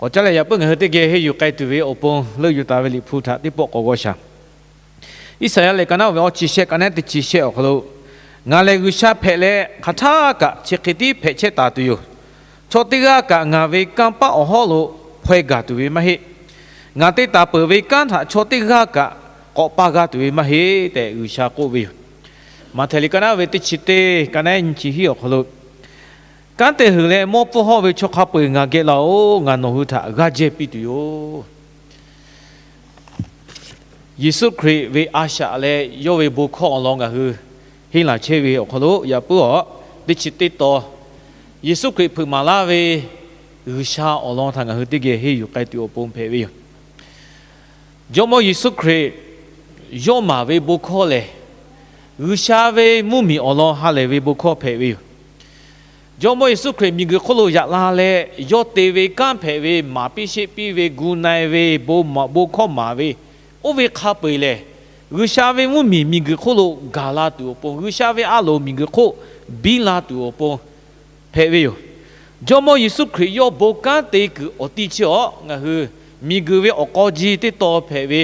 K'awꞈ caˉ leh yaꞈ puiˉ ngaˬ hui teˇ geh henˇ yuˬ k'ai tuˬ ve awˬ pon leuˆ yuˬ taˍ ve Liꞈ hpu htaꞈ teˇ pawˆ k'awꞈ g'aw shaˍ. Iˉsaˍyaˆ lehˬ ka naˉ ve awˇ chi shehˆ ka naˉ teˇ chi shehˆ awˬ hk'aw lo, Ngaˬ lehˬ G'uiˬsha hpehꞈ leh, hk'aˬ htaˇ kaꞈ chi hk'e tiˉ hpehꞈ chehˇ taˍ tuˬ yoˬ. Chaw teˇ g'aˇ kaꞈ ngaˬ ve kanˇ paˆ awˬ hawˉ lo hpaw-e gaˬ tuˬ ve maˇ heˆ. Ngaˬ te taˍ peuˬ ve kanˉ htaꞈ chaw teˇ g'aˇ kaꞈ k'awꞈ pa g'a tuˬ ve maˇ heˆ tehꞈ G'uiˬsha k'oˆ ve yoˬ. Maꞈhtehˍ liꞈ ka naˉ ve teˇ chi teˇ ka naˉ nyiˇ chi hiˉ awˬ hk'aw lo, Kanˉ te heuˬ leh mawˇ pfuhˇ hawˇ ve chaw hk'a peu-eˬ ngaˬ geh la-oˬ. Ngaˬ nawˬ hui htaꞈ g'aˇ jehˇ piˇ tuˬ yoˬ. Yeˍsuˆ Hkriꞈ ve a shaꞈ leh yawˇ ve bon hkawˇ awˬ lawn ngaˬ hui henˇ laˬ chehˇ ve awˬ hk'aw lo yaꞈ puiˉ awˬ teˇ chi teˇ taw, Yeˍsuˆ Hkriꞈ hpeuꞈ maˍ laˇ ve G'uiˬsha awˬ lawn htaꞈ ngaˬ hui teˇ geh henˇ yuˬ k'ai tuˬ awˬ pon hpehꞈ ve yoˬ. Jawˇmawˇ Yeˍsuˆ Hkriꞈ yawˇ maˍ ve bon hkawˇ lehˬ, G'uiˬsha ve mvuhˇmiˬ awˬ lawn ha lehˬ ve bon hkawˇ hpehꞈ ve yoˬ. Jawˇmawˇ Yeˍsuˆ Hkriꞈ miˬguiˬ hk'oˆ lo yaꞈ la leh, yawˇ te ve kanˉ hpehꞈ ve, maˍ piˇ sheˆ piˇ ve, gu na-e ve, bon maˍ bon hkawˇ maˍ ve, oˇ ve hk'a peu-eˬ lehˬ, G'uiˬsha ve mvuhˇmiˬ miˬguiˬ hk'oˆ lo gaˬ la tuˬ awˬ pon, G'uiˬsha ve a loˍ miˬguiˬ hk'oˆ biˇ la tuˬ awˬ pon hpehꞈ ve yoˬ. Jawˇmawˇ Yeˍsuˆ Hkriꞈ yawˇ bon kanˉ te kuiˬ awˬ ti chi awˬ ngaˬ hui miˬguiˬ ve awˬ k'aw ji teˇ taw hpehꞈ ve,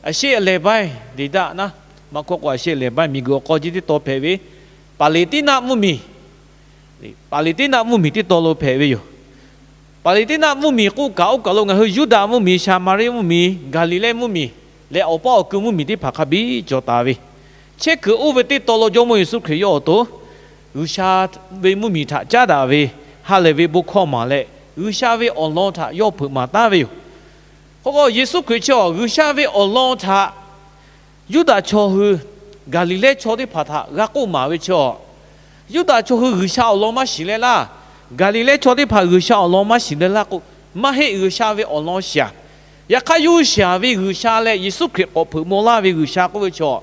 အရှေ့အလယ်ပိုင်းဒေသ naˉ, maˇ hkawˇ k'o အရှေ့အလယ်ပိုင်း miˬguiˬ awˬ k'aw ji teˇ taw hpehꞈ ve, Paˍleˍtiˉnaˆ mvuhˇmiˬ, Paˍleˍtiˉnaˆ mvuhˇmiˬ teˇ taw lo hpehꞈ ve yoˬ. Paˍleˍtiˉnaˆ mvuhˇmiˬ k'oˆ kaꞈ, oˇ kaˬ lo ngaˬ hui Yuˇdaꞈ mvuhˇmiˬ, Saˍmaˍriˆ mvuhˇmiˬ, Gaˍliˍlehˇ mvuhˇmiˬ leh awˬ paˇ awˬ kui mvuhˇmiˬ teˇ hpaˍ hk'a biˇ cawˬ taˍ ve, chehˇ kuiˬ oˇ ve teˇ taw lo Jawˇmawˇ Yeˍsuˆ Hkriꞈ yawˇ awˬ to G'uiˬsha ve mvuhˇmiˬ htaꞈ caˉ daꞈ ve, ha lehˬ ve bon hkawˇ maˍ leh, G'uiˬsha ve awˬ lawn htaꞈ yawˇ hpeuꞈ maˍ taˉ ve yoˬ. K'o k'o, Yeˍsuˆ Hkriꞈ chi awˬ G'uiˬsha ve awˬ lawn htaꞈ Yuˇdaꞈ chaw hui Gaˍliˍlehˇ chaw teˇ hpaˍ htaꞈ g'a k'oˆ maˍ ve chi awˬ, Yuˇdaꞈ chaw hui G'uiˬsha awˬ lawn maˇ shiˍ leh laˇ, Gaˍliˍlehˇ chaw teˇ hpaˍ G'uiˬsha awˬ lawn maˇ shiˍ leh laˇ k'o, maˇ heˆ, G'uiˬsha ve awˬ lawn shiˍ-aˬ. Yaꞈ hk'aˇ, yawˇ hui shiˍ ve G'uiˬsha leh Yeˍsuˆ Hkriꞈ k'awꞈ hpeuꞈ maw laˇ ve G'uiˬsha k'oˆ ve chi awˬ,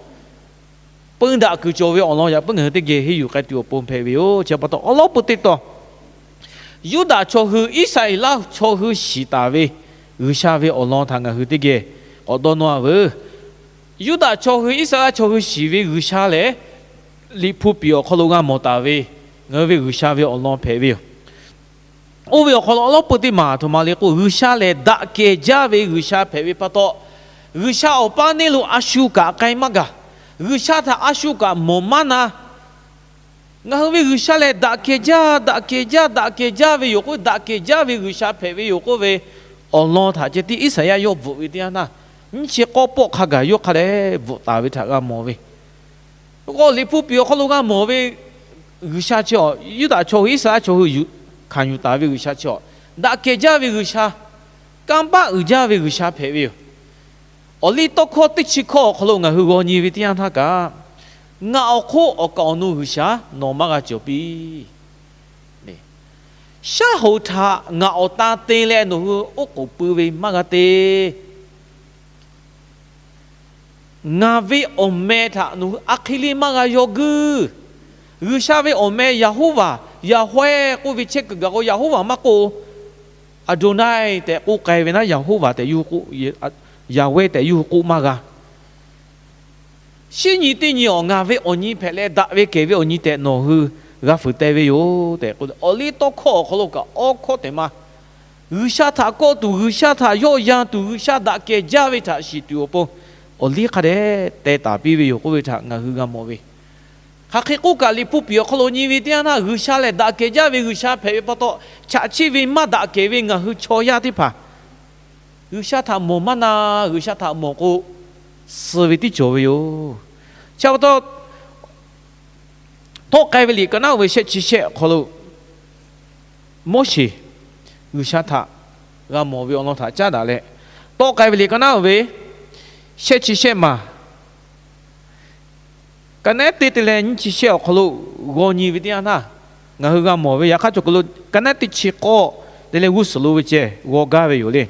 peun daꞈ kuiˬ cawˬ ve awˬ lawn yaꞈ puiˉ ngaˬ hui teˇ geh henˇ yuˬ k'ai tuˬ awˬ pon hpehꞈ ve yoˬ. Chi pa taw, awˬ lawn peuˬ teˇ taw, Yuˇdaꞈ chaw hui, Iˉsaˍreˍlaˆ chaw hui shiˍ taˍ ve G'uiˬsha ve awˬ lawn htaꞈ ngaˬ hui teˇ geh k'awꞈ dawˇ nawˇ-a veuˬ. Yuˇdaꞈ chaw hui, Iˉsaˍreˍlaˆ chaw hui shiˍ ve G'uiˬsha lehˬ, Liꞈ hpu piˍ awˬ hk'aw lo g'a mawˬ taˍ ve ngaˬ hui ve G'uiˬsha ve awˬ lawn hpehꞈ ve yoˬ. Oˇ ve awˬ hk'aw lo awˬ lawn peuˬ teˇ maˬ aˬ htoꞈ ma le k'o, G'uiˬsha lehˬ daꞈ kehˬ jaˇ ve G'uiˬsha hpehꞈ ve pa taw, G'uiˬsha awˬ paˇ neˇ lo a shu kaꞈ k'ai maˇ gaˬ. G'uiˬsha htaꞈ a shu kaꞈ mawˬ maˇ na. Ngaˬ hui ve G'uiˬsha lehˬ daꞈ kehˬ jaˇ, daꞈ kehˬ jaˇ, daꞈ kehˬ jaˇ ve yoˬ k'oˆ, daꞈ kehˬ jaˇ ve G'uiˬsha hpehꞈ ve yoˬ k'oˆ ve awˬ lawn htaꞈ ceh tiˉ Iˉsaˍyaˆ yawˇ bvuhꞈ ve teˇ yanˇ htaˇ, nyiˇ chi k'awˇ pawˆ hk'a gaˬ yawˇ hk'a dehꞈ bvuhꞈ taˍ ve htaꞈ g'a mawˬ ve. K'o, Liꞈ hpu piˍ awˬ hk'aw lo g'a mawˬ ve G'uiˬsha chi awˬ, Yuˇdaꞈ chaw hui, Iˉsaˍreˍlaˆ chaw hui yuˬ hkanˍ yuˬ taˍ ve G'uiˬsha chi awˬ, daꞈ kehˬ jaˇ ve G'uiˬsha, kanˇ paˆ uiˍ jaˇ ve G'uiˬsha hpehꞈ ve yoˬ. Awˬliˇtawˇhkawˇ teˇ chi hkawˇ awˬ hk'aw lo ngaˬ hui g'aw nyi ve teˇ yanˇ htaˇ kaꞈ, Ngaˬ awˬ hk'oˆ awˬ kaˍ awˬ nu G'uiˬsha nawˬ maˇ g'a cawˬ piˇ. Shaˉ hoꞈ htaꞈ ngaˬ awˬ tan te leh nawˬ hui oˉ k'oˍ pui ve maˇ g'a te. Ngaˬ ve awˬ meh htaꞈ nawˬ hui a hk'e le maˇ g'a yaw guiˇ. G'uiˬsha ve awˬ meh Yaˍhoˉvaˍ, Yaˍwehˇ k'oˆ ve chehˇ kuiˬ gaˬ k'o, Yaˍhoˉvaˍ maˇ k'oˆ, Aˍdoˍnaˆ tehꞈ k'oˆ k'ai ve naˉ, Yaˍhoˉvaˍ tehꞈ yawˇ hui k'oˆ, Yaˍwehˇ tehꞈ yawˇ hui k'oˆ maˇ g'a. Shinˉ nyi teˇ nyi awˬ ngaˬ ve awˬ nyi hpehꞈ leh daꞈ ve kehˬ ve awˬ nyi tehꞈ nawˬ hui g'a fuiˍ teh ve yoˬ tehꞈ k'oˆ, awˬliˇtawˇhkawˇ awˬ hk'aw lo kaꞈ awˬ hkawˇ tehꞈ ma, G'uiˬsha htaꞈ kawˆ tuˬ, G'uiˬsha htaꞈ yawˆ yan tuˬ, G'uiˬsha daꞈ kehˬ jaˇ ve htaꞈ shiˍ tuˬ awˬ pon, awˬliˇ hk'a dehꞈ teh taˍ piˇ ve yoˬ k'oˆ ve htaꞈ ngaˬ hui g'a mawˬ ve. Hk'aˬ hk'e k'oˆ kaꞈ, Liꞈ hpu piˍ awˬ hk'aw lo nyi ve teˇ yanˇ htaˇ, G'uiˬsha lehˬ daꞈ kehˬ jaˇ ve G'uiˬsha hpehꞈ ve pa taw, chaꞈ chiˆ ve maˇ daꞈ kehˬ ve ngaˬ hui chaw yaˇ teˇ hpaˍ G'uiˬsha htaꞈ mawˬ maˇ na. G'uiˬsha htaꞈ mawˬ k'o, suh ve tiˉ cawˬ ve yoˬ. Chi pa taw, Tawˆ k'ai ve liꞈ ka naˉ oˇ ve shehˆ chi shehˆ awˬ hk'aw lo, Moˉseˍ G'uiˬsha htaꞈ g'a mawˬ ve awˬ lawn htaꞈ caˉ daꞈ leh, tawˆ k'ai ve liꞈ ka naˉ oˇ ve shehˆ chi shehˆ maˬ, ka naˉ teˇ te leh nyiˇ chi shehˆ awˬ hk'aw lo g'aw nyi ve teˇ yanˇ htaˇ, ngaˬ hui g'a mawˬ ve yaꞈ hk'aˇ cawˬ k'o lo, ka naˉ teˇ chi k'awˇ te leh g'uˇ suhˍ lo ve ceh g'aw gaˇ ve yoˬ le.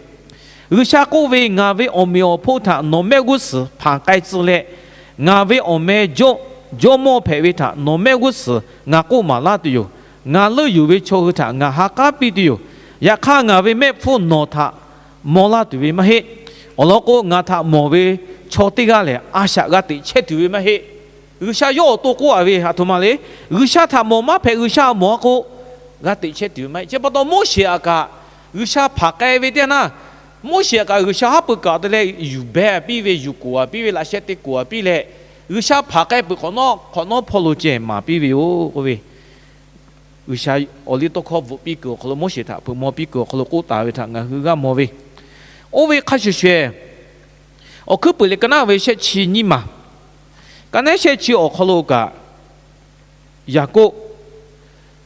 G'uiˬsha k'oˆ ve, Ngaˬ ve awˬ meꞈ awˬ hponˇ htaꞈ nawˬ mehˆ g'uˇ suhˍ hpanˍ k'ai tcuh leh, ngaˬ ve awˬ meh jawˇ, jawˇmawˇ hpehꞈ ve htaꞈ nawˬ mehˆ g'uˇ suhˍ ngaˬ k'oˆ maˍ laˇ tuˬ yoˬ. Ngaˬ leuˆ yuˬ ve chaw hui htaꞈ ngaˬ ha k'aˉ piˇ tuˬ yoˬ. Yaꞈ hk'aˇ, ngaˬ ve mehˆ hpfuhˇ nawˬ htaꞈ maw laˇ tuˬ ve maˇ heˆ. Awˬ lawn k'o, ngaˬ htaꞈ mawˬ ve chaw teˇ g'aˇ lehˬ, a shaꞈ g'a teꞈ chehˇ tuˬ ve maˇ heˆ. G'uiˬsha yawˇ awˬ to k'oˆ a ve aˬ htoꞈ ma le. G'uiˬsha htaꞈ mawˬ maˇ hpehꞈ, G'uiˬsha mawˬ a k'o, g'a teꞈ chehˇ tuˬ ve maˇ heˆ. Chi pa taw Moˉseˍ aꞈ kaꞈ G'uiˬsha hpanˍ k'ai ve teˇ yanˇ naˇ, Moˉseˍ kaꞈ G'uiˬsha haˉ pui kaꞈ te leh yuˬ behˇ piˇ ve, yuˬ k'oˍ a piˇ ve, laꞈ sheh te k'oˍ a piˇ leh, G'uiˬsha hpanˍ k'ai peuˬ hk'awꞈ nawˉ hk'awꞈ nawˉ hpawˇ lo ceh maˍ piˇ ve yoˬ k'oˆ ve. G'uiˬsha awˬ liˇ tawˇ hkawˇ bvuhꞈ piˇ kuiˬ awˬ hk'aw lo, Moˉseˍ htaꞈ hpeuꞈ maw piˇ kuiˬ awˬ hk'aw lo k'oˆ taˍ ve htaꞈ ngaˬ hui g'a mawˬ ve. Oˇ ve hk'a shuˍ shuˍ, awˬ hkuiˉ puiˍ leh ka naˉ ve shehˆ chi nyiˇ maˬ, ka naˉ shehˆ chi awˬ hk'aw lo kaꞈ, Yaˍkoˆ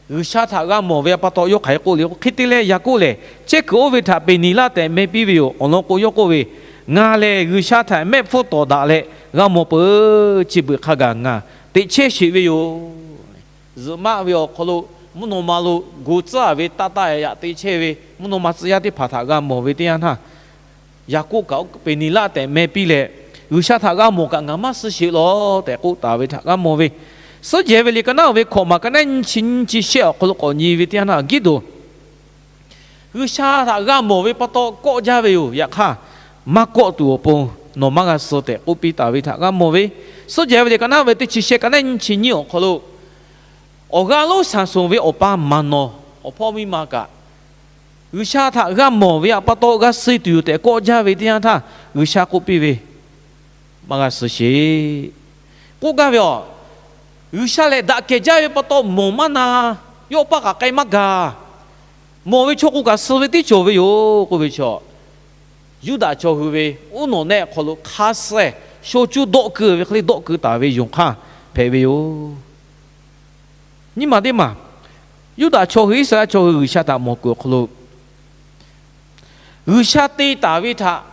G'uiˬsha htaꞈ g'a mawˬ ve pa taw yawˇ hk'aˬ hk'e k'oˆ le k'o, hk'e te leh Yaˍkoˆ lehˬ chehˇ kuiˬ oˇ ve htaꞈ Peˍneˍlaˆ tehꞈ meh piˇ ve yoˬ. Awˬ lawn k'o, yawˇ k'oˆ ve, Ngaˬ lehˬ G'uiˬsha htaꞈ mehˆ hpfuhˇ tawˍ daꞈ leh g'a mawˬ peuˬ. Chi beuꞈ hk'a gaˬ ngaˬ teꞈ chehˇ sheˍ ve yoˬ. Zuhꞈ maˆ ve awˬ hk'aw lo mvuhˇ naw ma lo gu tcuhˉ a ve taˇ taˇ yaꞈ yaꞈ te chehˇ ve mvuhˇ naw ma tcuh yaˇ teˇ hpaˍ htaꞈ g'a mawˬ ve teˇ yanˇ htaˇ, Yaˍkoˆ kaꞈ Peˍneˍlaˆ tehꞈ meh piˇ leh, G'uiˬsha htaꞈ g'a mawˬ kaꞈ ngaˬ maˇ suh sheˍ lawˬ tehꞈ k'oˆ taˍ ve htaꞈ g'a mawˬ ve. Suhˉ jehˬ ve liꞈ ka naˉ ve hkawꞈ maˬ ka naˉ nyiˇ chi nyiˇ chi shehˆ awˬ hk'aw lo k'awꞈ nyi ve teˇ yanˇ htaˇ, Giˇdoˍ G'uiˬsha htaꞈ g'a mawˬ ve pa taw kawˆ jaˇ ve yoˬ. Yaꞈ hk'aˇ, maˇ kawˆ tuˬ awˬ pon nawˬ maˇ g'a suh tehꞈ k'oˆ piˇ taˍ ve htaꞈ g'a mawˬ ve. Suhˉ jehˬ ve liꞈ ka naˉ ve teˇ chi shehˆ ka naˉ nyiˇ chi nyiˇ awˬ hk'aw lo, awˬ g'aˇ lonˉ Saˍsonˍ ve awˬ pa Maˍnawˬ awˬ hpawˇ miˇ ma kaꞈ, G'uiˬsha htaꞈ g'a mawˬ ve pa taw g'a suh tuˬ yoˬ tehꞈ kawˆ jaˇ ve teˇ yanˇ htaˇ, G'uiˬsha k'oˆ piˇ ve, Maˇ g'a suh sheˍ k'oˆ gaˇ ve yoˬ. G'uiˬsha lehˬ daꞈ kehˬ jaˇ ve pa taw mawˬ maˇ na, yawˇ paˇ kaꞈ k'ai maˇ gaˬ. Mawˬ ve chaw k'o kaꞈ suh ve tiˉ cawˬ ve yoˬ k'oˆ ve chaw, Yuˇdaꞈ chaw hui ve uˉ nawˬ nehˆ hk'aw lo hk'a suh sho cuˇ dawˆ keu ve hk'e le dawˆ keu taˍ ve yonˍ hk'aˇ hpehꞈ ve yoˬ. Nyiˇ maˬ teˇ maˬ, Yuˇdaꞈ chaw hui Iˉsaˍreˍlaˆ chaw hui G'uiˬsha htaꞈ mawˬ kuiˬ awˬ hk'aw lo, G'uiˬsha te taˍ ve htaꞈ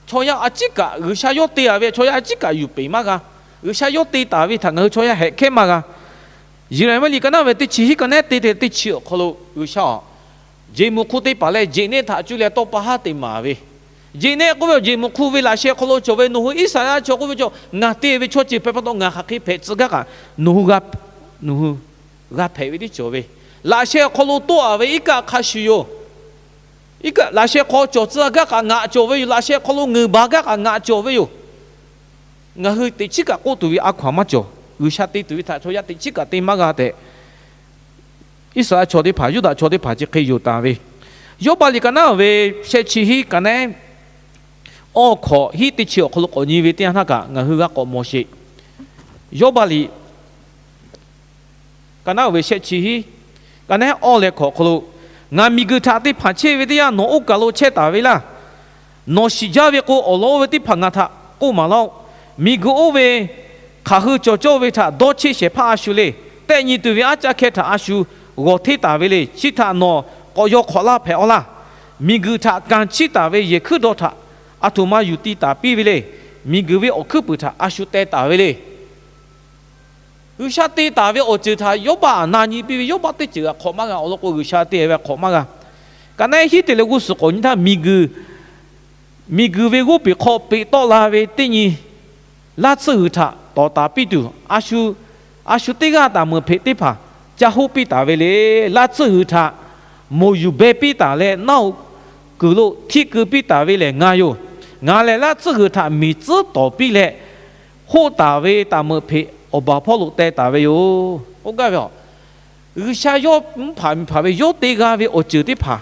chaw yaˇ a ciˉ kaꞈ, G'uiˬsha yawˇ te taˍ ve chaw yaˇ a ciˉ kaꞈ yuˬ peˍ maˇ g'a. G'uiˬsha yawˇ te taˍ ve htaꞈ ngaˬ hui chaw yaˇ hehꞈ hkehˉ maˇ g'a. Yeˍraˍmiˆ liꞈ ka naˉ ve teˇ chi hiˉ ka naˉ teˇ te teˇ chi awˬ hk'aw lo G'uiˬsha a, jeˬ muꞈ hk'u te paˍ leh jeˬ nehˆ htaꞈ cuˇ leh tawˇ pa haˉ te maˍ ve, jeˬ nehˆ k'oˆ ve awˬ jeˬ muꞈ hk'u ve laꞈ sheh hk'aw lo cawˬ ve nawˬ hui Iˉsaˍreˍlaˆ chaw k'oˆ ve chaw, ngaˬ te ve chaw ceuˬ hpehꞈ pa taw ngaˬ hk'aˬ hk'e hpehꞈ tcuh gaˇ kaꞈ, nawˬ hui g'a, nawˬ hui g'a hpehꞈ ve tiˉ cawˬ ve. Laꞈ sheh awˬ hk'aw lo tawˆ a ve iˉ kaˆ hk'a shuˍ yoˬ. Iˉ kaˆ laꞈ sheh hk'aw cawˬ tcuh gaˇ kaꞈ ngaˬ cawˬ ve yoˬ. Laꞈ sheh hk'aw lo ngeuˍ baˬ gaˇ kaꞈ ngaˬ cawˬ ve yoˬ. Ngaˬ hui teꞈ chiˉ kaꞈ k'oˆ tuˬ ve a hkaw-anˬ maˇ cawˬ. G'uiˬsha te tuˬ ve htaꞈ chaw yaˇ teꞈ chiˉ kaꞈ te maˇ g'a tehꞈ, Iˉsaˍreˍlaˆ chaw teˇ hpaˍ, Yuˇdaꞈ chaw teˇ hpaˍ chi hk'e yonˍ taˍ ve. Yawˇbaˆ liꞈ ka naˉ ve shehˆ chi hiˉ ka naˉ awˇ hkawꞈ hiˉ teˇ chi awˬ hk'aw lo k'awꞈ nyi ve teˇ yanˇ htaˇ kaꞈ ngaˬ hui g'a k'awꞈ mawˬ sheˍ. Yawˇbaˆ liꞈ ka naˉ ve shehˆ chi hiˉ ka naˉ awˇ leh hkawꞈ hk'aw lo, Ngaˬ miˬguiˬ htaꞈ te hpanˍ chehˇ ve teˇ yanˇ nawˬ oˇ kaˬ lo chehˇ taˍ ve laˇ. Nawˬ shiˍ jaˇ ve k'o, awˬ lawn oˇ ve teˇ hpaˍ ngaˬ htaꞈ k'oˆ maˍ laˇ-oˆ. Miˬguiˬ oˇ ve hk'aˬ hui cawˬ cawˇ ve htaꞈ dawˇ cheˇ shehˍ hpaˇ a shu le. Tehˆ nyi tuˬ ve aˉ caˇ hkeh htaꞈ a shu g'awˬ hteˇ taˍ ve le. Chi htaꞈ nawˬ k'awꞈ yaw hk'awꞈ laˇ hpehꞈ-aw laˇ. Miˬguiˬ htaꞈ kanˍ chiˇ taˍ ve yehˬ hkuiˉ dawˇ htaꞈ aˬ htoꞈ ma yuˬ ti taˍ piˇ ve le. Miˬguiˬ ve awˬ hkuiˉ puiˍ htaꞈ a shu teh taˍ ve le. G'uiˬsha te taˍ ve awˬ ceuˬ htaꞈ Yawˇbaˆ aꞈ na nyi piˇ ve, Yawˇbaˆ teˇ ceuˬ g'a hk'awꞈ maˇ g'a. Awˬ lawn k'o, G'uiˬsha te ve hk'awꞈ maˇ g'a. Ka naˉ hiˉ te leh g'uˇ suhˍ k'awꞈ nyi htaˇ, miˬguiˬ miˬguiˬ ve g'oˇ peˬ hk'aw peꞈ tawˆ la ve teˇ nyi laˇ tsuhˇ g'uiˬ htaꞈ tawˍ taˍ piˇ tuˬ, a shu, a shu teˇ g'aˇ taˍ meuꞈ hpeꞈ teˇ hpaˍ ca hoˆ piˇ taˍ ve le. Laˇ tsuhˇ g'uiˬ htaꞈ moˍ yuˬ beh piˇ taˍ leh, naˆ hoꞈ kuiˬ lo htiˆ keu piˇ taˍ ve lehˬ ngaˬ yoˬ. Ngaˬ lehˬ laˇ tsuhˇ g'uiˬ htaꞈ miˬ tcuhˉ tawˍ piˇ leh, hoˆ taˍ ve taˍ meuꞈ hpeꞈ awˬ baˬ hpawˇ lo teh taˍ ve yoˬ k'oˆ gaˇ ve a. G'uiˬsha yawˇ mvuhˇ hpaˍ miˬ hpaˍ ve yawˇ te g'a ve awˬ ceuˬ teˇ hpaˍ,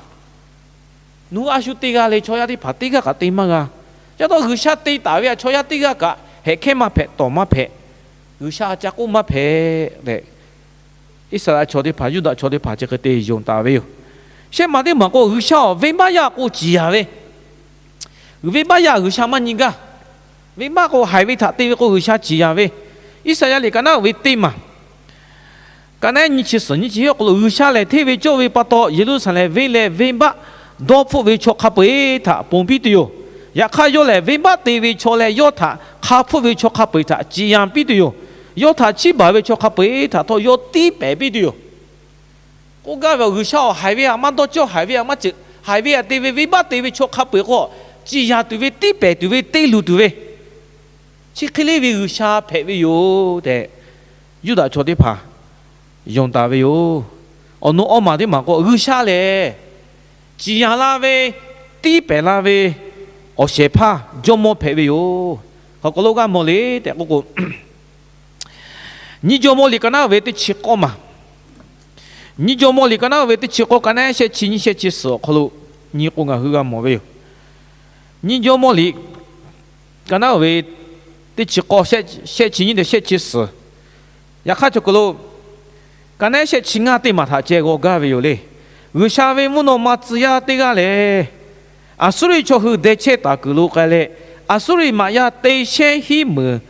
nawˬ hui a shu te g'a le. Chaw yaˇ teˇ hpaˍ teˇ g'aˇ kaꞈ te maˇ g'a. Ca taw G'uiˬsha te taˍ ve a, chaw yaˇ teˇ g'aˇ kaꞈ hehꞈ hkehˉ maˇ hpehꞈ, tawˍ maˇ hpehꞈ, G'uiˬsha ca k'oˆ maˇ hpehꞈ tehꞈ, Iˉsaˍreˍlaˆ chaw teˇ hpaˍ, Yuˇdaꞈ chaw teˇ hpaˍ chi hk'e te yonˍ taˍ ve yoˬ. Shehˆ maˬ teˇ maˬ k'o, G'uiˬsha awˬ venˇbaˆ yaˇ k'o ciˍ yanˍ ve, venˇbaˆ yaˇ G'uiˬsha maˇ nyi gaˇ. Venˇbaˆ k'o haiˬ ve htaꞈ te ve k'o G'uiˬsha ciˍ yanˍ ve. Iˉsaˍyaˆ liꞈ ka naˉ uiˍ ve teˇ maˬ ka naˉ nyiˇ chi suhˍ nyiˇ chi hiˉ awˬ hk'aw lo, G'uiˬsha lehˬ hteˇ ve cawˇ ve pa taw Yeˍruˆsaˍlehnˍ venˇ leh venˇbaˆ dawˇ hpfuhˆ ve chaw hk'a peu-eˬ htaꞈ ponˬ piˇ tuˬ yoˬ. Yaꞈ hk'aˇ, yawˇ lehˬ venˇbaˆ te ve chaw leh yawˇ htaꞈ hk'a hpfuhˆ ve chaw hk'a peu-eˬ htaꞈ ciˍ yanˍ piˇ tuˬ yoˬ. Yawˇ htaꞈ chiˇ baˬ ve chaw hk'a peu-eˬ htaꞈ htawˇ yawˇ tiˉ pehˍ piˇ tuˬ yoˬ. K'oˆ gaˇ ve, G'uiˬsha awˬ haiˬ ve htaꞈ maˇ dawˇ cawˇ, haiˬ ve htaꞈ maˇ ceuˬ, haiˬ ve htaꞈ te ve, venˇbaˆ te ve chaw hk'a peu-eˬ k'o, ciˍ yanˍ tuˬ ve, tiˉ pehˍ tuˬ ve, te luˬ tuˬ ve, chi hk'e le ve G'uiˬsha hpehꞈ ve yoˬ tehꞈ, Yuˇdaꞈ chaw teˇ hpaˍ yonˍ taˍ ve yoˬ. Awˬ nu awˇ maˬ teˇ maˬ k'o, G'uiˬsha lehˬ ciˍ yanˍ la ve, tiˉ pehˍ la ve awˬ shehˍ hpaˇ jawˇmawˇ hpehꞈ ve yoˬ. Hk'aˬ hk'aw lo g'a mawˬ le tehꞈ k'oˆ k'o, Nyiˇ Jawˇmawˇ liꞈ ka naˉ uiˍ ve teˇ chi k'awˇ maˬ, Nyiˇ Jawˇmawˇ liꞈ ka naˉ uiˍ ve teˇ chi k'awˇ ka naˉ shehˆ chi nyiˇ shehˆ chi suhˍ awˬ hk'aw lo, nyi k'o ngaˬ hui g'a mawˬ ve yoˬ. Nyiˇ Jawˇmawˇ liꞈ ka naˉ ve teˇ chi k'awˇ, shehˆ chi nyiˇ te shehˆ chi suhˍ. Yaꞈ hk'aˇ cawˬ kuiˬ lo ka naˉ shehˆ chi ngaˇ teˇ maˬ htaꞈ ceh g'aw gaˇ ve yoˬ le. G'uiˬsha ve mvuhˇ naw ma tcuh yaˇ teˇ g'aˇ lehˬ, Aˍsuˇriˆ chaw hui deh chehˇ taˍ kuiˬ lo k'ai leh, Aˍsuˇriˆ maꞈ yaˇ teˇ shehnˉ hiˉ meunˍ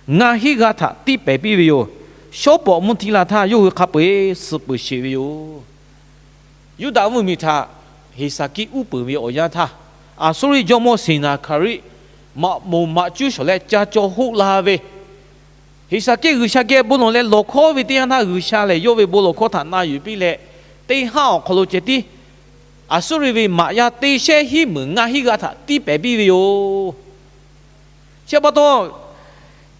ngaˇ hinˉ g'aˇ htaꞈ tiˇ pehˍ piˇ ve yoˬ. Shawˉ pawꞈ mvuhˇ htiˇ la htaˇ yawˇ hui hk'a peu eˬ suh peuˬ sheˍ ve yoˬ. Yuˇdaꞈ mvuhˇmiˬ htaꞈ Heˍsaˍkiˆ uˉ peunˍ ve awˬ yanˇ htaˇ, Aˍsuˇriˆ jawˇmawˇ Seˍnaˍhkaˍriˆ maꞈ moˍ maꞈ cuˉ shawˍ leh ca caw hoˆ la ve, Heˍsaˍkiˆ G'uiˬsha geh bon lawˬ leh lawˬ hkawˉ ve teˇ yanˇ htaˇ, G'uiˬsha lehˬ yawˇ ve bon lawˬ hkawˉ htaꞈ na yuˬ piˇ leh, teˇ haˉ awˬ hk'aw lo ceh tiˉ Aˍsuˇriˆ ve maꞈ yaˇ teˇ shehnˉ hiˉ meunˍ ngaˇ hinˉ g'aˇ htaꞈ tiˇ pehˍ piˇ ve yoˬ. Chi pa taw,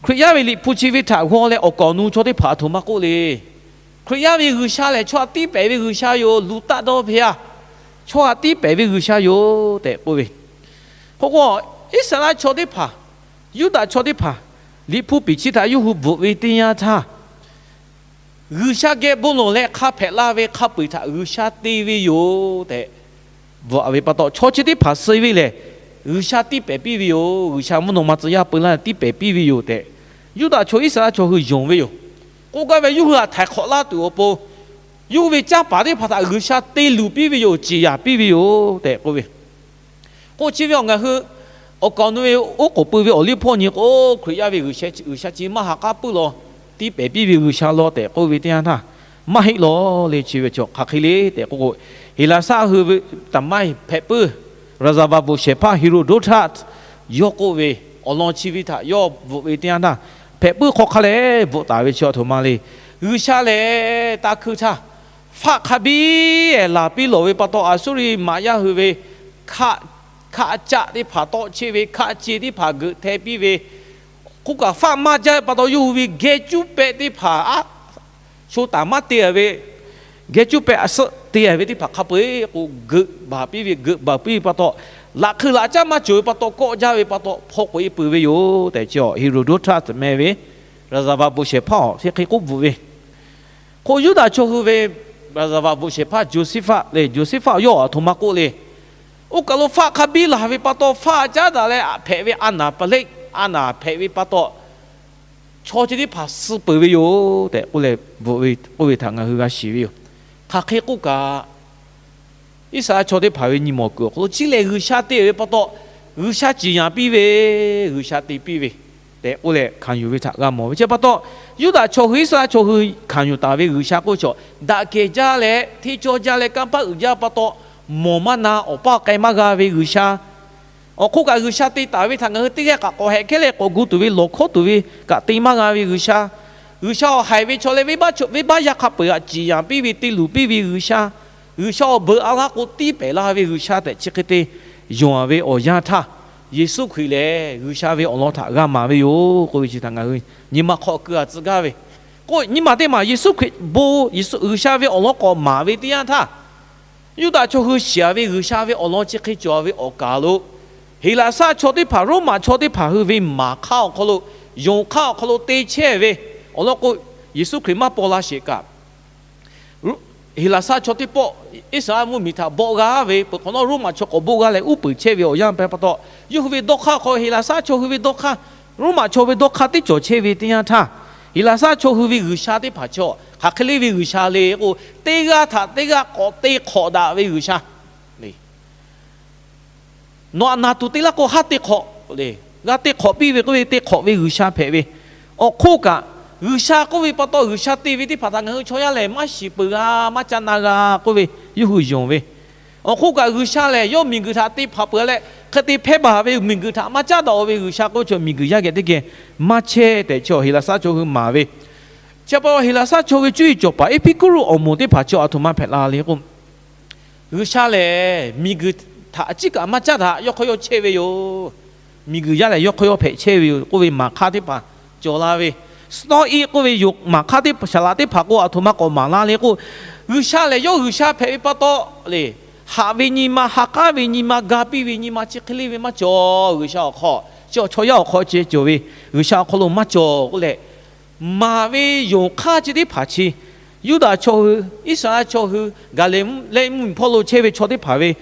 Hkriꞈ yaˇ ve Liꞈ hpu chi ve htaꞈ g'aw leh awˬ kaˍ awˬ nu chaw teˇ hpaˍ a htoꞈ ma k'oˆ le. Hkriꞈ yaˇ ve G'uiˬsha lehˬ chaw htaꞈ tiˇ pehˍ ve G'uiˬsha yoˬ. Luˬ taˆ dawˇ ve a, chaw htaꞈ tiˇ pehˍ ve G'uiˬsha yoˬ tehꞈ k'oˆ ve. K'o k'o, Iˉsaˍreˍlaˆ chaw teˇ hpaˍ, Yuˇdaꞈ chaw teˇ hpaˍ, Liꞈ hpu piˍ chi htaꞈ yawˇ hui bvuhꞈ ve teˇ yanˇ htaˇ, G'uiˬsha geh bon lawˬ leh hk'a hpehꞈ la ve hk'a peu eˬ htaꞈ G'uiˬsha te ve yoˬ tehꞈ bvuhꞈ ve pa taw, chaw chi teˇ hpaˍ suh ve lehˬ, G'uiˬsha tiˇ pehˍ piˇ ve yoˬ. G'uiˬsha mvuhˇ naw ma tcuh yaˇ peu laˇ tiˇ pehˍ piˇ ve yoˬ tehꞈ, Yuˇdaꞈ chaw Iˉsaˍreˍlaˆ chaw hui yonˍ ve yoˬ. K'oˆ gaˇ ve, yawˇ hui htaꞈ htaiˍ hk'awꞈ laˇ tuˬ awˬ pon, yawˇ hui ve canˇ paˍ teˇ hpaˍ htaꞈ G'uiˬsha te luˬ piˇ ve yoˬ, ciˍ yanˍ piˇ ve yoˬ tehꞈ k'oˆ ve. K'o chi ve awˬ ngaˬ hui awˬ kaˍ awˬ nu ve oˉ k'oˍ pui ve awˬ liˇ hpawˇ nyi k'o, Hkriꞈ yaˇ ve G'uiˬsha chi maˇ ha k'aˉ puiˉ law, tiˇ pehˍ piˇ ve G'uiˬsha law tehꞈ k'oˆ ve teˇ yanˇ htaˇ, maˇ heˆ law le. Chi ve chaw hk'aˬ hk'e le tehꞈ k'oˆ k'o, Heˍlaˍsaˆ hui ve taˍ maˇ hpehꞈ puiˉ, raˍzaˍvaˍ bvuhꞈ shehˍ hpaˇ Heˍroˍdoˆhtaˆ yawˇ k'oˆ ve awˬ lawn chi ve htaꞈ yawˇ bvuhꞈ ve teˇ yanˇ htaˇ, hpehꞈ puiˉ hk'aw hk'a leh bvuhꞈ taˍ ve chi a htoꞈ ma le. G'uiˬsha lehˬ, taˇ hkui htaˇ faˆ hk'a biˇ ehˍ laˬ piˇ lawˬ ve pa taw, Aˍsuˇriˆ maꞈ yaˇ hui ve hkaˆ, hkaˆ caˆ teˇ hpaˍ tawˆ chehˇ ve, hkaˆ ce teˇ hpaˍ geuꞈ hteh piˇ ve, k'oˆ kaꞈ faˆ maˇ jaˇ ve pa taw, yawˇ hui ve geh cuˉ pehˆ teˇ hpaˍ a, sho taˍ maˇ te ve, geh cuˉ pehˆ a suhˆ te ve teˇ hpaˍ hk'a peu eˬ k'o, geuꞈ baˬ piˇ ve, geuꞈ baˬ piˇ ve pa taw, laꞈ hk'eu laꞈ caˉ maˇ cawˬ ve pa taw, kawˆ jaˇ ve pa taw, hpaw k'oꞈ e peuˬ ve yoˬ tehꞈ, chi Heˍroˍdoˆhtaˆ meh ve raˍzaˍvaˍ bvuhꞈ shehˍ hpaˇ awˬ chi hk'e k'oˆ bvuhꞈ ve. K'o Yuˇdaꞈ chaw hui ve raˍzaˍvaˍ bvuhꞈ shehˍ hpaˇ Joˇseˍhfaˆ le, Joˇseˍhfaˆ yawˇ a htoꞈ ma k'oˆ le. Oˇ kaˬ lo faˆ hk'a biˇ laˬ ve pa taw, faˆ caˉ daꞈ leh hpehꞈ ve a naˍ pa leˆ, a naˍ hpehꞈ ve pa taw, chaw chi teˇ hpaˍ suh peuˬ ve yoˬ tehꞈ k'oˆ leh, k'oˆ ve htaꞈ ngaˬ hui g'a shiˍ ve yoˬ. Hk'aˬ hk'e k'oˆ kaꞈ, Iˉsaˍreˍlaˆ chaw teˇ hpaˍ ve nyi mawˬ kuiˬ awˬ hk'aw lo chi lehˬ G'uiˬsha te ve pa taw, G'uiˬsha ciˍ yanˍ piˇ ve, G'uiˬsha te piˇ ve tehꞈ k'oˆ leh hkanˍ yuˬ ve htaꞈ g'a mawˬ ve. Chi pa taw, Yuˇdaꞈ chaw hui, Iˉsaˍreˍlaˆ chaw hui hkanˍ yuˬ taˍ ve G'uiˬsha k'oˆ ve chaw, daꞈ kehˬ jaˇ leh hteˇ cawˇ jaˇ leh kanˇ paˆ uiˍ jaˇ pa taw, mawˬ maˇ na, awˬ paˇ k'ai maˇ g'a ve G'uiˬsha, awˬ hk'oˆ kaꞈ G'uiˬsha te taˍ ve htaꞈ ngaˬ hui teˇ g'aˇ kaꞈ k'awꞈ hehꞈ kehˉ leh k'awꞈ gu tuˬ ve, lawˬ hkawˉ tuˬ ve kaꞈ te maˇ g'a ve G'uiˬsha, G'uiˬsha awˬ haiˬ ve chaw leh venˇbaˆ, venˇbaˆ yaˇ hk'a peu-eˬ htaꞈ ciˍ yanˍ piˇ ve, te luˬ piˇ ve G'uiˬsha, G'uiˬsha awˬ beuꞈ a laˇ k'o tiˇ pehˍ la ve G'uiˬsha tehꞈ chi hk'e te yonˍ a ve awˬ yanˇ htaˇ, Yeˍsuˆ Hkriꞈ lehˬ G'uiˬsha ve awˬ lawn htaꞈ g'a maˍ ve yoˬ k'oˆ ve chi htaꞈ ngaˬ hui nyi ma hk'aw keu a tcuh gaˇ ve. K'o nyi ma teˇ maˬ Yeˍsuˆ Hkriꞈ bon, Yeˍsuˆ G'uiˬsha ve awˬ lawn k'awꞈ maˍ ve teˇ yanˇ htaˇ, Yuˇdaꞈ chaw hui shiˍ a ve G'uiˬsha ve awˬ lawn chi hk'e cawˬ ve awˬ kaˍ lo, Heˍlaˍsaˆ chaw teˇ hpaˍ, Roˉmaꞈ chaw teˇ hpaˍ hui ve maˍ hk'aˇ awˬ hk'aw lo, yonˍ hk'aˇ awˬ hk'aw lo te chehˇ ve awˬ lawn k'o, Yeˍsuˆ Hkriꞈ maˇ paw la sheˍ kaꞈ, Heˍlaˍsaˆ chaw teˇ pawˆ Iˉsaˍreˍlaˆ mvuhˇmiˬ htaꞈ bawˆ g'a ve peuˬ hk'awꞈ nawˉ, Roˉmaꞈ chaw k'awꞈ bawˆ g'a leh uˉ peunˍ chehˇ ve awˬ yanˇ pa taw, yawˇ hui ve dawˇ hk'aˇ awˬ hk'aw lo, Heˍlaˍsaˆ chaw hui ve dawˇ hk'aˇ, Roˉmaꞈ chaw ve dawˇ hk'aˇ teˇ cawˬ chehˇ ve teˇ yanˇ htaˇ, Heˍlaˍsaˆ chaw hui ve G'uiˬsha teˇ hpaˍ chaw hk'aˬ hk'e le ve G'uiˬsha le k'o, teˇ g'aˇ htaꞈ teˇ g'aˇ k'awꞈ te hk'awꞈ daꞈ ve G'uiˬsha le. Nawˬ aꞈ naˍ tuˬ te laˇ k'o haˉ te hk'awꞈ le. G'a te hk'awꞈ piˇ ve k'oˆ ve, te hk'awꞈ ve G'uiˬsha hpehꞈ ve. Awˬ hk'oˆ kaꞈ, G'uiˬsha k'oˆ ve pa taw, G'uiˬsha te ve teˇ hpaˍ htaꞈ ngaˬ hui chaw yaˇ lehˬ maˇ shiˍ peuˬ g'a, maˇ caˇ na g'a k'oˆ ve, yawˇ hui yonˍ ve. Awˬ hk'oˆ kaꞈ, G'uiˬsha lehˬ yawˇ miˬguiˬ htaꞈ te hpaˍ peuˬ leh, hk'e te hpehˇ baˬ ve miˬguiˬ htaꞈ maˇ caˉ daꞈ ve G'uiˬsha k'oˆ ve chaw miˬguiˬ yaˇ geh teˇ geh maˇ chehˇ tehꞈ chaw Heˍlaˍsaˆ chaw hui maˍ ve. Chi pa taw Heˍlaˍsaˆ chaw hui cuˇ yiˍ cawˬ paˍ Eˇpiˇkuˇruꞈ awˬ moˍ teˇ hpaˍ chaw aˬ htoꞈ ma hpehꞈ la le k'o, G'uiˬsha lehˬ miˬguiˬ htaꞈ a ciˉ kaꞈ maˇ caˉ daꞈ, yawˇ hk'aw yawˇ chehˇ ve yoˬ. Miˬguiˬ yaˇ lehˬ yawˇ hk'aw yawˇ hpehꞈ chehˇ ve yoˬ k'oˆ ve maˍ hk'aˇ teˇ hpaˍ cawˬ la ve. Sawˉiˆ k'oˆ ve yoˬ, maˍ hk'aˇ teˇ hpaˍ, saˍ laꞈ teˇ hpaˍ k'o aˬ htoꞈ ma k'awꞈ maˍ la le k'o, G'uiˬsha lehˬ yawˇ G'uiˬsha hpehꞈ ve pa taw le, haꞈ ve nyi ma, ha k'aˉ ve nyi ma, ga piˇ ve nyi ma, chi hk'e le ve maˇ cawˬ. G'uiˬsha awˬ hk'aw, chi chaw yaˇ awˬ hk'aw ceh cawˬ ve, G'uiˬsha awˬ hk'aw lo maˇ cawˬ k'oˆ leh, maˍ ve yonˍ hk'aˇ chi teˇ hpaˍ chi, Yuˇdaꞈ chaw hui, Iˉsaˍreˍlaˆ chaw hui, Gaˍliˍlehˇ mvuhˇmiˬ hpawˇ lo chehˇ ve chaw teˇ hpaˍ ve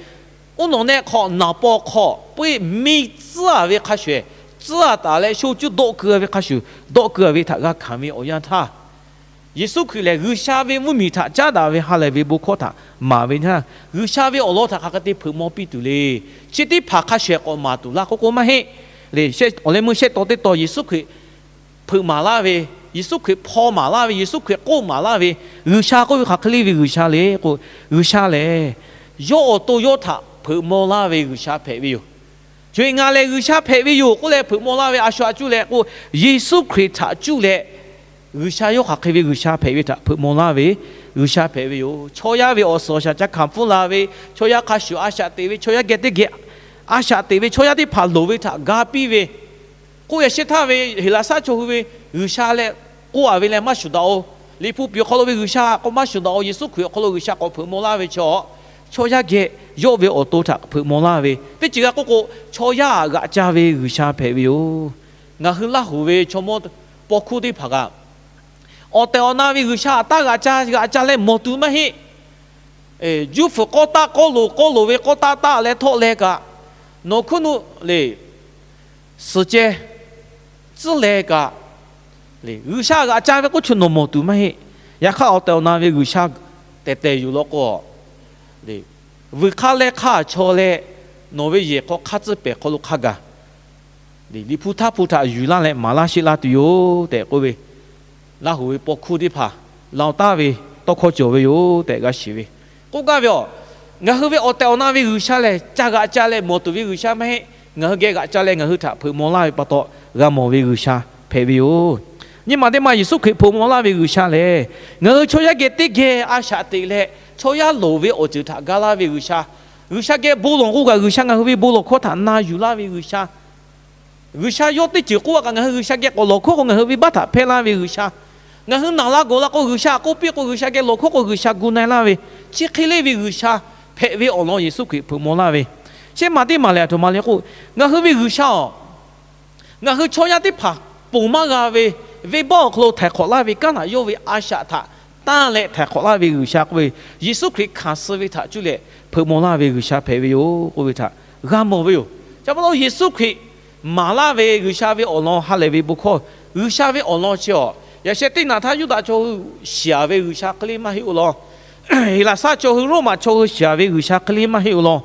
Oˇ nawˬ nehˆ hk'aw naˍ paw hk'aw peuˇ miˇ tcuhˉ-a ve hk'a shuˍ, tcuhˉ-a taˍ leh sho cuˇ dawˆ keu-a ve hk'a shuˍ, dawˆ keu-a ve htaꞈ g'a hkanˍ ve awˬ yanˇ htaˇ, Yeˍsuˆ Hkriꞈ lehˬ G'uiˬsha ve mvuhˇmiˬ htaꞈ caˉ daꞈ ve ha lehˬ ve bon hkawˇ htaꞈ maˍ ve htaˇ, G'uiˬsha ve awˬ lawn htaꞈ hk'aˬ hk'e te hpeuꞈ maw piˇ tuˬ le. Chi teˇ hpaˍ hk'a shuˍ k'awꞈ maˍ tuˬ laˇ k'oˆ k'o maˇ heˆ. Awˬ leh meuˇ shehˆ taw teˇ taw Yeˍsuˆ Hkriꞈ hpeuꞈ maˍ laˇ ve, Yeˍsuˆ Hkriꞈ hpaw maˍ laˇ ve, Yeˍsuˆ Hkriꞈ k'oˆ maˍ laˇ ve G'uiˬsha k'oˆ ve hk'aˬ hk'e le ve G'uiˬsha le k'o, G'uiˬsha lehˬ yawˇ awˬ to yawˇ htaꞈ hpeuꞈ maw laˇ ve G'uiˬsha hpehꞈ ve yoˬ. Yawˇ ngaˬ lehˬ G'uiˬsha hpehꞈ ve yoˬ k'oˆ leh hpeuꞈ maw laˇ ve a shu a cuˇ leh k'o, Yeˍsuˆ Hkriꞈ htaꞈ cuˇ leh G'uiˬsha yawˇ hk'aˬ hk'e ve G'uiˬsha hpehꞈ ve htaꞈ hpeuꞈ maw laˇ ve G'uiˬsha hpehꞈ ve yoˬ. Chaw yaˇ ve awˬ suhˍ awˬ shaˍ ca hkanˍ pfuhˇ la ve, chaw yaˇ hk'a shuˍ a shaꞈ teꞈ ve, chaw yaˇ geh teˇ geh a shaꞈ teꞈ ve, chaw yaˇ teˇ hpaˍ loˍ ve htaꞈ ga piˇ ve, k'oˆ yaꞈ shehˆ htaˇ ve Heˍlaˍsaˆ chaw hui ve G'uiˬsha leh k'oˆ-a ve leh maˇ shuˍ daꞈ-oˬ. Liꞈ hpu piˍ awˬ hk'aw lo ve G'uiˬsha k'o maˇ shuˍ daꞈ-oˬ. Yeˍsuˆ Hkriꞈ awˬ hk'aw lo G'uiˬsha k'awꞈ hpeuꞈ maw laˇ ve chaw, chaw yaˇ geh yawˇ ve awˬ to htaꞈ hpeuꞈ maw laˇ ve teˇ ceuˬ g'a k'oˆ k'o, chaw yaˇ g'aꞈ ca ve G'uiˬsha hpehꞈ ve yoˬ. Ngaˬ hui Laˇ huˍ ve chaw mawˇ paw hkuˇ teˇ hpaˍ kaꞈ, awˬ tehˬ awˬ na ve G'uiˬsha htaꞈ taˇ g'aꞈ ca g'aꞈ ca leh mawˬ tuˬ maˇ heˆ. Juˇ fuiˍ k'awˇ taˆ k'awˇ loˍ k'awˇ loˍ ve k'awˇ taˆ taˆ leh htawˆ leh kaꞈ, nawˬ hkuiˉ nuˆ le suhˍ ceh tcuhˉ leh kaꞈ, G'uiˬsha g'aꞈ ca ve k'oˆ chi nawˬ mawˬ tuˬ maˇ heˆ. Yaꞈ hk'aˇ awˬ tehˬ awˬ na ve G'uiˬsha tehˬ tehˬ yuˬ law k'o, vuiˬ hk'aˇ leh hk'aˇ chaw leh nawˬ ve yehˬ hk'aw hk'aˇ tcuhˉ pehˍ hk'aw lo hk'a gaˬ Liꞈ hpu htaˇ hpu htaꞈ yuˬ laˇ leh maˍ laˇ sheˆ laˇ tuˬ yoˬ tehꞈ k'oˆ ve, Laˇ huˍ ve paw hkuˇ teˇ hpaˍ, Laoˍ taˇ ve tawˇ hkawˇ cawˬ ve yoˬ tehꞈ g'a shiˍ ve. K'oˆ gaˇ ve aˬ, ngaˬ hui ve awˬ tehˬ awˬ na ve G'uiˬsha lehˬ ca g'aꞈ ca leh mawˬ tuˬ ve G'uiˬsha maˇ heˆ. Ngaˬ hui geh g'aꞈ ca leh ngaˬ hui htaꞈ hpeuꞈ maw laˇ ve pa taw g'a mawˬ ve G'uiˬsha hpehꞈ ve yoˬ. Nyi ma teˇ ma Yeˍsuˆ Hkriꞈ hpeuꞈ maw laˇ ve G'uiˬsha lehˬ, ngaˬ hui chaw yaˇ geh teˇ geh a shaꞈ teꞈ leh chaw yaˇ loˍ ve awˬ ceuˬ htaꞈ ga laˇ ve G'uiˬsha, G'uiˬsha geh bon lawˬ k'o kaꞈ G'uiˬsha ngaˬ hui ve bon lawˬ hkawˇ htaꞈ na yuˬ laˇ ve G'uiˬsha, G'uiˬsha yawˇ teˇ ceuˬ k'oˆ a kaꞈ ngaˬ hui G'uiˬsha geh k'awꞈ lawˬ hkawˇ k'o ngaˬ hui venˇbaˆ htaꞈ hpehˇ laˇ ve G'uiˬsha, ngaˬ hui naˬ la gawˬ la k'o G'uiˬsha k'oˆ piˇ k'o G'uiˬsha geh lawˬ hkawˇ k'o G'uiˬsha gu na-e laˇ ve, chi hk'e le ve G'uiˬsha hpehꞈ ve awˬ lawn Yeˍsuˆ Hkriꞈ hpeuꞈ maw laˇ ve. Chi ma teˇ maˬ lehˬ aˬ htoꞈ ma le k'o, ngaˬ hui ve G'uiˬsha aˬ, ngaˬ hui chaw yaˇ teˇ hpaˍ ponˬ maˇ g'a ve venˇbaˆ awˬ hk'aw lo htaiˍ hk'awꞈ laˇ ve kaˉ naꞈ yawˇ ve a shaꞈ htaꞈ tanˇ leh htaiˍ hk'awꞈ laˇ ve G'uiˬsha k'oˆ ve, Yeˍsuˆ Hkriꞈ hkanˍ suh ve htaꞈ cuˇ leh hpeuꞈ maw laˇ ve G'uiˬsha hpehꞈ ve yoˬ k'oˆ ve htaꞈ g'a mawˬ ve yoˬ. Chi pa taw Yeˍsuˆ Hkriꞈ maˍ laˇ ve G'uiˬsha ve awˬ lawn ha lehˬ ve bon hkawˇ, G'uiˬsha ve awˬ lawn chi aˬ, yaꞈ sheh teˇ naꞈ htaˇ Yuˇdaꞈ chaw hui shiˍ ve G'uiˬsha hk'e le maˇ heˆ-oˬ law. Heˍlaˍsaˆ chaw hui Roˉmaꞈ chaw hui shiˍ ve G'uiˬsha hk'e le maˇ heˆ-oˬ law.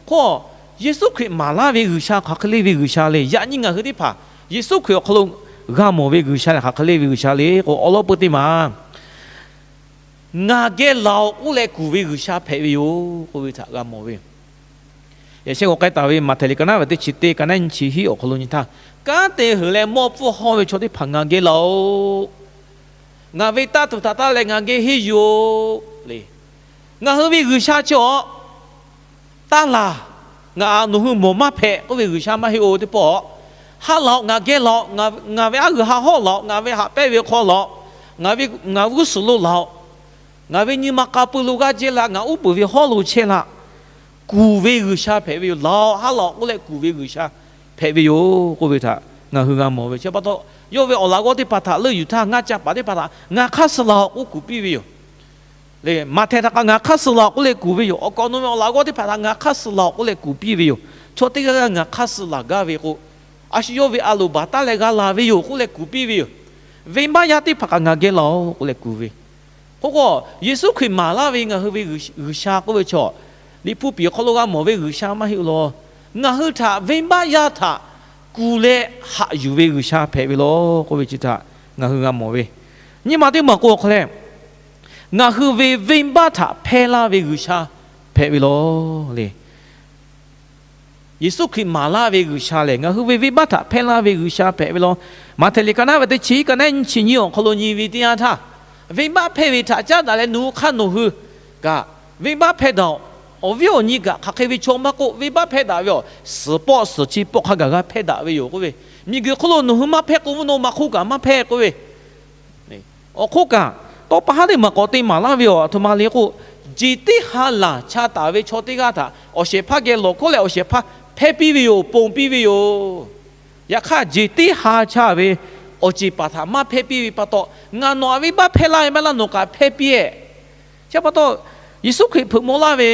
K'o, Yeˍsuˆ Hkriꞈ maˍ laˇ ve G'uiˬsha hk'aˬ hk'e le ve G'uiˬsha le. Yaꞈ nyi ngaˬ hui teˇ hpaˍ Yeˍsuˆ Hkriꞈ awˬ hk'aw lo g'a mawˬ ve G'uiˬsha lehˬ hk'aˬ hk'e le ve G'uiˬsha le k'o, awˬ lawn peu teˇ maˬ ngaˬ geh laˬ-oꞈ k'oˆ leh kuˬ ve G'uiˬsha hpehꞈ ve yoˬ k'oˆ ve htaꞈ g'a mawˬ ve yoˬ. Yaꞈ sheh k'awꞈ k'ai taˍ ve Maꞈhtehˍ liꞈ ka naˉ ve teˇ chi teˇ ka naˉ nyi chi hiˉ awˬ hk'aw lo nyi htaˇ, kanˉ te heuˬ leh mawˇ pfuhˇ hawˇ ve chaw teˇ hpaˍ ngaˬ geh laˬ-oꞈ. Ngaˬ ve taˇ tuˬ htaꞈ taˇ leh ngaˬ geh henˇ yuˬ-oꞈ le. Ngaˬ hui ve G'uiˬsha chi aˬ, taˇ laˬ, ngaˬ nawˬ hui mawˬ maˇ hpehꞈ k'oˆ ve G'uiˬsha maˇ heˆ-oˬ. Teˇ pawˆ, ha laˬ-oꞈ, ngaˬ geh laˬ-oꞈ, ngaˬ ve aˉ g'uiˬ ha hawˉ laˬ-oꞈ, ngaˬ ve haꞈ pehnˇ ve hk'aw laˬ-oꞈ, ngaˬ ve, ngaˬ g'uˇ suhˍ lo laˬ-oꞈ, ngaˬ ve nyi ma k'a pui lo g'aˇ jehˇ la, ngaˬ uˉ peunˍ ve hawˉ lo chehˇ la, kuˬ ve G'uiˬsha hpehꞈ ve yoˬ. Laˬ-oꞈ, ha laˬ-oꞈ k'oˆ leh kuˬ ve G'uiˬsha hpehꞈ ve yoˬ k'oˆ ve htaꞈ ngaˬ hui g'a mawˬ ve. Chi pa taw, yawˇ ve awˬ laꞈ g'awˇ teˇ hpaˍ htaꞈ leuˆ yuˬ htaˇ ngaˇ ca paˍ teˇ hpaˍ htaꞈ ngaˬ hk'aˇ suh laˬ-oꞈ k'oˆ kuˬ piˇ ve yoˬ. Maꞈhtehˍ htaꞈ kaꞈ ngaˬ hk'aˇ suh laˬ-oꞈ k'oˆ leh kuˬ ve yoˬ. Awˬ kaꞈ awˬ nu ve awˬ laꞈ g'awˇ teˇ hpaˍ htaꞈ ngaˬ hk'aˇ suh laˬ-oꞈ k'oˆ leh kuˬ piˇ ve yoˬ. Chaw teˇ g'aˇ g'aˇ ngaˬ hk'aˇ suh laˬ gaˇ ve k'o, a shu yawˇ ve a loˍ baˬ taˇ leh g'a laˬ ve yoˬ k'oˆ leh kuˬ piˇ ve yoˬ. Venˇbaˆ yaˇ teˇ hpaˍ kaꞈ ngaˬ geh laˬ-oꞈ k'oˆ leh kuˬ ve. K'oˆ k'o, Yeˍsuˆ Hkriꞈ maˍ laˇ ve ngaˬ hui ve G'uiˬsha k'oˆ ve chaw, Liꞈ hpu piˍ awˬ hk'aw lo g'a mawˬ ve G'uiˬsha maˇ heˆ-oˬ law. Ngaˬ hui htaꞈ venˇbaˆ yaˇ htaꞈ kuˬ leh haꞈ yuˬ ve G'uiˬsha hpehꞈ ve law k'oˆ ve chi htaꞈ ngaˬ hui g'a mawˬ ve. Nyi ma teˇ maˬ k'o awˬ hk'aw leh, ngaˬ hui ve venˇbaˆ htaꞈ hpehˇ laˇ ve G'uiˬsha hpehꞈ ve law le. Yeˍsuˆ Hkriꞈ maˍ laˇ ve G'uiˬsha lehˬ, ngaˬ hui ve venˇbaˆ htaꞈ hpehˇ laˇ ve G'uiˬsha hpehꞈ ve law. Maꞈhtehˍ liꞈ ka naˉ ve teˇ chi hiˉ ka naˉ nyi chi nyi awˬ hk'aw lo nyi ve teˇ yanˇ htaˇ, venˇbaˆ hpehˇ ve htaꞈ caˉ daꞈ leh nawˬ hui hk'aˇ nawˬ hui kaꞈ venˇbaˆ hpehˇ daꞈ-oꞈ. Awˬ viˉ awˬ nyi kaꞈ hk'aˬ hk'e ve chaw maˇ k'oˆ, venˇbaˆ hpehˇ daꞈ ve awˬ suhˍ pawˆ suhˍ chi pawˆ hk'a gaˬ g'a hpehˇ daꞈ ve yoˬ k'oˆ ve. Miˬguiˬ hk'oˆ lo nawˬ hui maˇ hpehˇ k'o, mvuhˇ naw ma hk'oˆ kaꞈ maˇ hpehˇ k'oˆ ve. Awˬ hk'oˆ kaꞈ, tawˇ pa haˉ teˇ maˬ k'awꞈ te maˍ laˇ ve awˬ, aˬ htoꞈ ma le k'o, jeˬ teˇ ha laˬ cha taˍ ve chaw teˇ g'aˇ htaꞈ awˬ shehˍ hpaˇ geh lawˬ hkawˇ leh awˬ shehˍ hpaˇ hpehˇ piˇ ve yoˬ, ponˬ piˇ ve yoˬ. Yaꞈ hk'aˇ, jeˬ teˇ ha cha ve awˬ ceˬ paˍ htaꞈ maˇ hpehˇ piˇ ve pa taw, ngaˬ nawˬ aꞈ venˇbaˆ hpehˇ laˇ ve maˇ laˇ nawˬ kaꞈ hpehˇ piˇ-eˬ. Chi pa taw, Yeˍsuˆ Hkriꞈ hpeuꞈ maw laˇ ve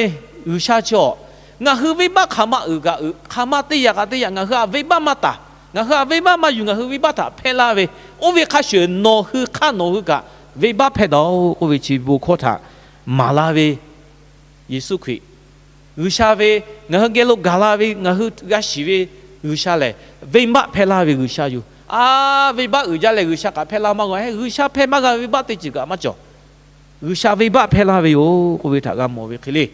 G'uiˬsha chi awˬ, Ngaˬ hui venˇbaˆ hk'aˬ ma uiˍ kaꞈ uiˍ, hk'aˬ ma teˇ yanˇ kaꞈ teˇ yanˇ, ngaˬ hui htaꞈ venˇbaˆ maˇ taˍ. Ngaˬ hui htaꞈ venˇbaˆ maˇ yuˬ, ngaˬ hui venˇbaˆ htaꞈ hpehˇ laˇ ve, oˇ ve hk'a shuˍ nawˬ hui hk'aˇ nawˬ hui kaꞈ venˇbaˆ hpehˇ daꞈ-oꞈ k'oˆ ve chi bon hkawˇ htaꞈ maˍ laˇ ve Yeˍsuˆ Hkriꞈ, G'uiˬsha ve, ngaˬ hui geh lo gaˬ la ve, ngaˬ hui g'a shiˍ ve G'uiˬsha lehˬ, venˇbaˆ hpehˇ laˇ ve G'uiˬsha yoˬ. A, venˇbaˆ uiˍ jaˇ leh G'uiˬsha kaꞈ hpehˇ laˇ maˇ g'a-e. G'uiˬsha hpehˇ maˇ g'a ve venˇbaˆ teˇ ceuˬ kaꞈ maˇ cawˬ. G'uiˬsha venˇbaˆ hpehˇ laˇ ve yoˬ k'oˆ ve htaꞈ g'a mawˬ ve hk'e le.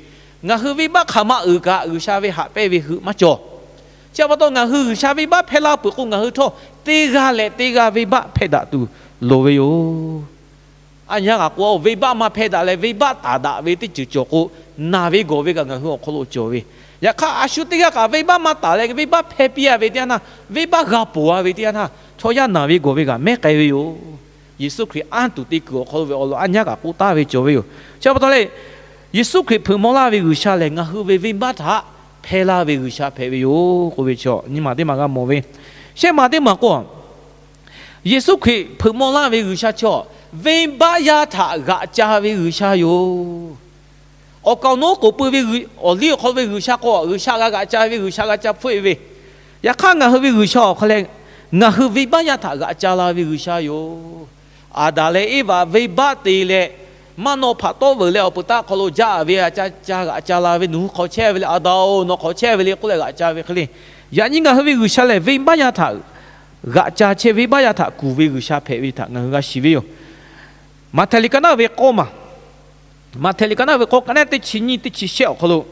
Ngaˬ hui venˇbaˆ hk'aˬ ma uiˍ kaꞈ G'uiˬsha ve haꞈ pehnˇ ve heuˆ maˇ cawˬ. Chi pa taw ngaˬ hui G'uiˬsha venˇbaˆ hpehˇ laˇ peuˬ k'o, ngaˬ hui htawˇ teˇ g'aˇ leh teˇ g'aˇ venˇbaˆ hpehˇ daꞈ tuˬ loˍ ve yoˬ. A nyaˇ kaꞈ k'o, venˇbaˆ maˇ hpehˇ daꞈ leh venˇbaˆ taˍ daꞈ ve teˇ ceuˬ cawˬ k'o, naˬ ve gawˬ ve kaꞈ ngaˬ hui awˬ hk'aw lo cawˬ ve. Yaꞈ hk'aˇ, a shu teˇ g'aˇ kaꞈ venˇbaˆ maˇ taˍ leh venˇbaˆ hpehˇ piˇ-a ve teˇ yanˇ htaˇ, venˇbaˆ g'a ponˬ a ve teˇ yanˇ htaˇ, chaw yaˇ naˬ ve gawˬ ve kaꞈ mehˉ k'ai ve yoˬ. Yeˍsuˆ Hkriꞈ anˇ tuˬ te kuiˬ awˬ hk'aw lo ve awˬ lawn a nyaˇ kaꞈ k'oˆ taˍ ve cawˬ ve yoˬ. Chi pa taw leh, Yeˍsuˆ Hkriꞈ hpeuꞈ maw laˇ ve G'uiˬsha lehˬ, ngaˬ hui ve venˇbaˆ htaꞈ hpehˇ laˇ ve G'uiˬsha hpehꞈ ve yoˬ k'oˆ ve chi nyi ma teˇ maˬ g'a mawˬ ve. Shehˆ ma teˇ maˬ k'o, Yeˍsuˆ Hkriꞈ hpeuꞈ maw laˇ ve G'uiˬsha chi, venˇbaˆ yaˇ htaꞈ g'aꞈ ca ve G'uiˬsha yoˬ. Awˬ kaˍ awˬ nu k'oˍ pui ve awˬ liˇ awˬ hk'aw lo ve G'uiˬsha k'o, G'uiˬsha g'a g'aꞈ ca ve, G'uiˬsha g'a ca hpfuhˆ-e ve. Yaꞈ hk'aˇ, ngaˬ hui ve G'uiˬsha awˬ hk'aw leh, ngaˬ hui venˇbaˆ yaˇ htaꞈ g'aꞈ ca la ve G'uiˬsha yoˬ. Aˍdanˍ leh Eˇvaꞈ venˇbaˆ te leh, maˇ naw hpaꞈ tawˆ veuˬ leh awˬ peuˬ taˆ hk'aw lo jaˇ ve, g'aꞈ ca g'aꞈ ca la ve, nawˬ hui hk'aw chehˇ ve le, Aˍdanˍ-oˬ, nawˬ hk'aw chehˇ ve le k'oˆ leh g'aꞈ ca ve hk'e le. Yaꞈ nyi ngaˬ hui ve G'uiˬsha lehˬ, venˇbaˆ yaˇ htaꞈ g'aꞈ ca chehˇ, venˇbaˆ yaˇ htaꞈ kuˬ ve G'uiˬsha hpehꞈ ve htaꞈ ngaˬ hui g'a shiˍ ve yoˬ. Maꞈhtehˍ liꞈ ka naˉ ve k'awˇ maˬ, Maꞈhtehˍ liꞈ ka naˉ ve k'awˇ ka naˉ teˇ chi nyiˇ teˇ chi shehˆ awˬ hk'aw lo,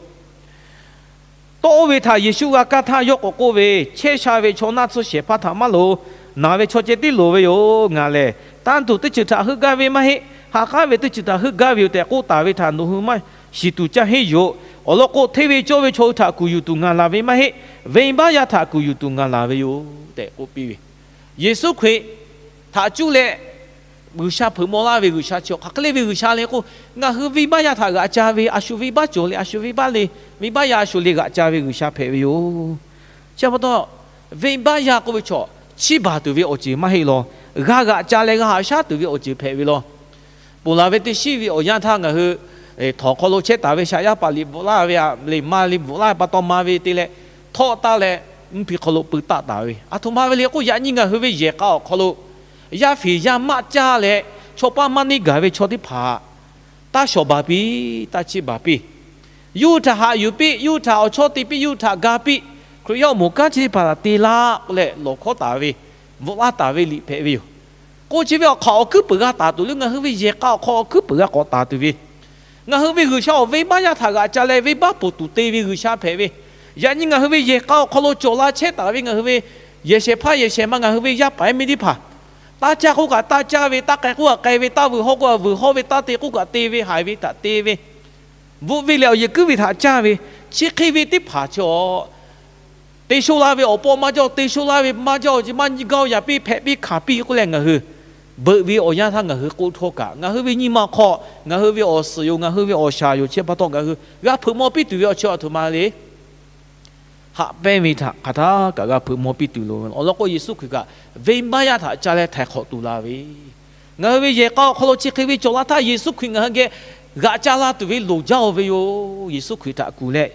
tawˇ oˇ ve htaꞈ Yeˍsuˆ g'a kaˇ htaˇ, yawˇ k'awꞈ k'oˆ ve, Chehˇ sha ve chaw naˆ tsuhˇ shehˍ hpaˇ htaꞈ maˇ loˍ. Naˬ ve chaw ceh tiˉ loˍ ve yoˬ. Ngaˬ lehˬ, tanˇ tuˬ teˇ ceuˬ htaꞈ heuˆ gaˇ ve maˇ heˆ. Ha k'aˉ ve teˇ ceuˬ htaꞈ heuˆ gaˇ ve yoˬ tehꞈ k'oˆ taˍ ve htaꞈ nawˬ hui maˇ shiˍ tuˬ caˇ henˇ yoˬ. Awˬ lawn k'o, hteˇ ve cawˇ ve chaw hui htaꞈ kuˬ yuˬ tuˬ ngaˬ laˬ ve maˇ heˆ. Venˇbaˆ yaˇ htaꞈ kuˬ yuˬ tuˬ ngaˬ laˬ ve yoˬ tehꞈ k'oˆ piˇ ve. Yeˍsuˆ Hkriꞈ htaꞈ cuˇ leh G'uiˬsha hpeuꞈ maw laˇ ve G'uiˬsha chi, hk'aˬ hk'e le ve G'uiˬsha le k'o, ngaˬ hui venˇbaˆ yaˇ htaꞈ g'aꞈ ca ve, a shu venˇbaˆ cawˬ leh a shu venˇbaˆ le, venˇbaˆ yaˇ a shu le g'aꞈ ca ve G'uiˬsha hpehꞈ ve yoˬ. Chi pa taw, venˇbaˆ yaˇ k'oˆ ve chaw, chiˇ baˬ tuˬ ve awˬ ceuˬ maˇ heˆ law. G'a g'aꞈ ca leh g'a haꞈ shaˉ tuˬ ve awˬ ceuˬ hpehꞈ ve law. Ponˬ laˬ ve teˇ shiˉ ve awˬ yanˇ htaˇ ngaˬ hui htawnˍ hk'aw lo chehˇ taˍ ve shaꞈ yaˇ paˍ liꞈ bvuhꞈ laˇ ve, liꞈ ma liꞈ bvuhꞈ laˇ ve pa taw ma ve te leh, htawˆ taˇ leh mvuhˇ hpi hk'aw lo peu taˆ taˍ ve, aˬ htoꞈ ma ve le k'o, yaꞈ nyi ngaˬ hui ve yehˬ k'a awˬ hk'aw lo yaˇ fiˍ yaˇ maˆ caˇ leh, chaw paˇ maˇ neˇ gaˬ ve chaw teˇ hpaˍ taˇ shawˍ baˬ piˇ, taˇ chiˇ baˬ piˇ. Yawˇ hui htaꞈ haꞈ yuˬ piˇ, yawˇ hui htaꞈ awˬ chawˇ te piˇ, yawˇ hui htaꞈ ga piˇ. Hkriꞈ yaˇ awˬ moˍ kanˉ chi teˇ hpaˍ htaꞈ te laˇ k'oˆ leh lawˬ hkawˉ taˍ ve, bvuhꞈ laˇ taˍ ve liꞈ hpehꞈ ve yoˬ. K'o, chi ve awˬ hk'aw awˬ hkuiˉ peuˬ g'a taˍ tuˬ le, ngaˬ hui ve yehˬ k'a awˬ hk'aw awˬ hkuiˉ peuˬ g'a k'awꞈ taˍ tuˬ ve, ngaˬ hui ve G'uiˬsha awˬ venˇbaˆ yaˇ htaꞈ g'aꞈ ca leh venˇbaˆ ponˬ tuˬ te ve G'uiˬsha hpehꞈ ve, yaꞈ nyi ngaˬ hui ve yehˬ k'a awˬ hk'aw lo cawˬ la chehˇ taˍ ve ngaˬ hui ve yehˬ shehˍ hpaˇ yehˬ shehˍ ma ngaˬ hui ve yaˇ paˍ yaˇ miˇ teˇ hpaˍ, taˇ caˇ k'oˆ kaꞈ taˇ caˇ ve, taˇ k'ai k'oˆ kaꞈ k'ai ve, taˇ vuiˬ hawˇ k'oˆ kaꞈ vuiˬ hawˇ ve, taˇ te k'oˆ kaꞈ te ve, haiˬ ve htaꞈ te ve, bvuhꞈ ve lehˬ awˬ yehˬ kuiˉ ve htaꞈ caˇ ve, chi hk'e ve teˇ hpaˍ chi a te sho la ve awˬ pawˆ maˇ jaˇ-oˬ, te sho laˇ ve maˇ jaˇ-oˬ, maˇ nyi gaˇ-oˬ, yaꞈ piˇ hpehꞈ piˇ hkanˍ piˇ k'oˆ leh ngaˬ hui beuꞈ ve awˬ yanˇ htaˇ ngaˬ hui k'oˆ htawˇ kaꞈ, ngaˬ hui ve nyi ma hk'aw ngaˬ hui ve awˬ suhˍ yoˬ, ngaˬ hui ve awˬ shaˍ yoˬ, chi pa taw ngaˬ hui g'a hpeuꞈ maw piˇ tuˬ ve awˬ chi aˬ htoꞈ ma le. Haꞈ pehnˇ ve htaꞈ hk'aˬ htaˇ kaꞈ g'a hpeuꞈ maw piˇ tuˬ loˍ ve awˬ lawn k'o, Yeˍsuˆ Hkriꞈ kaꞈ venˇbaˆ yaˇ htaꞈ ca leh htaiˍ hk'awꞈ tuˬ la ve, ngaˬ hui ve yehˬ k'a awˬ hk'aw lo chi hk'e ve cawˬ la htaˇ, Yeˍsuˆ Hkriꞈ ngaˬ hui geh g'aꞈ ca la tuˬ ve loˍ jaˇ-oˬ ve yoˬ. Yeˍsuˆ Hkriꞈ htaꞈ kuˬ leh,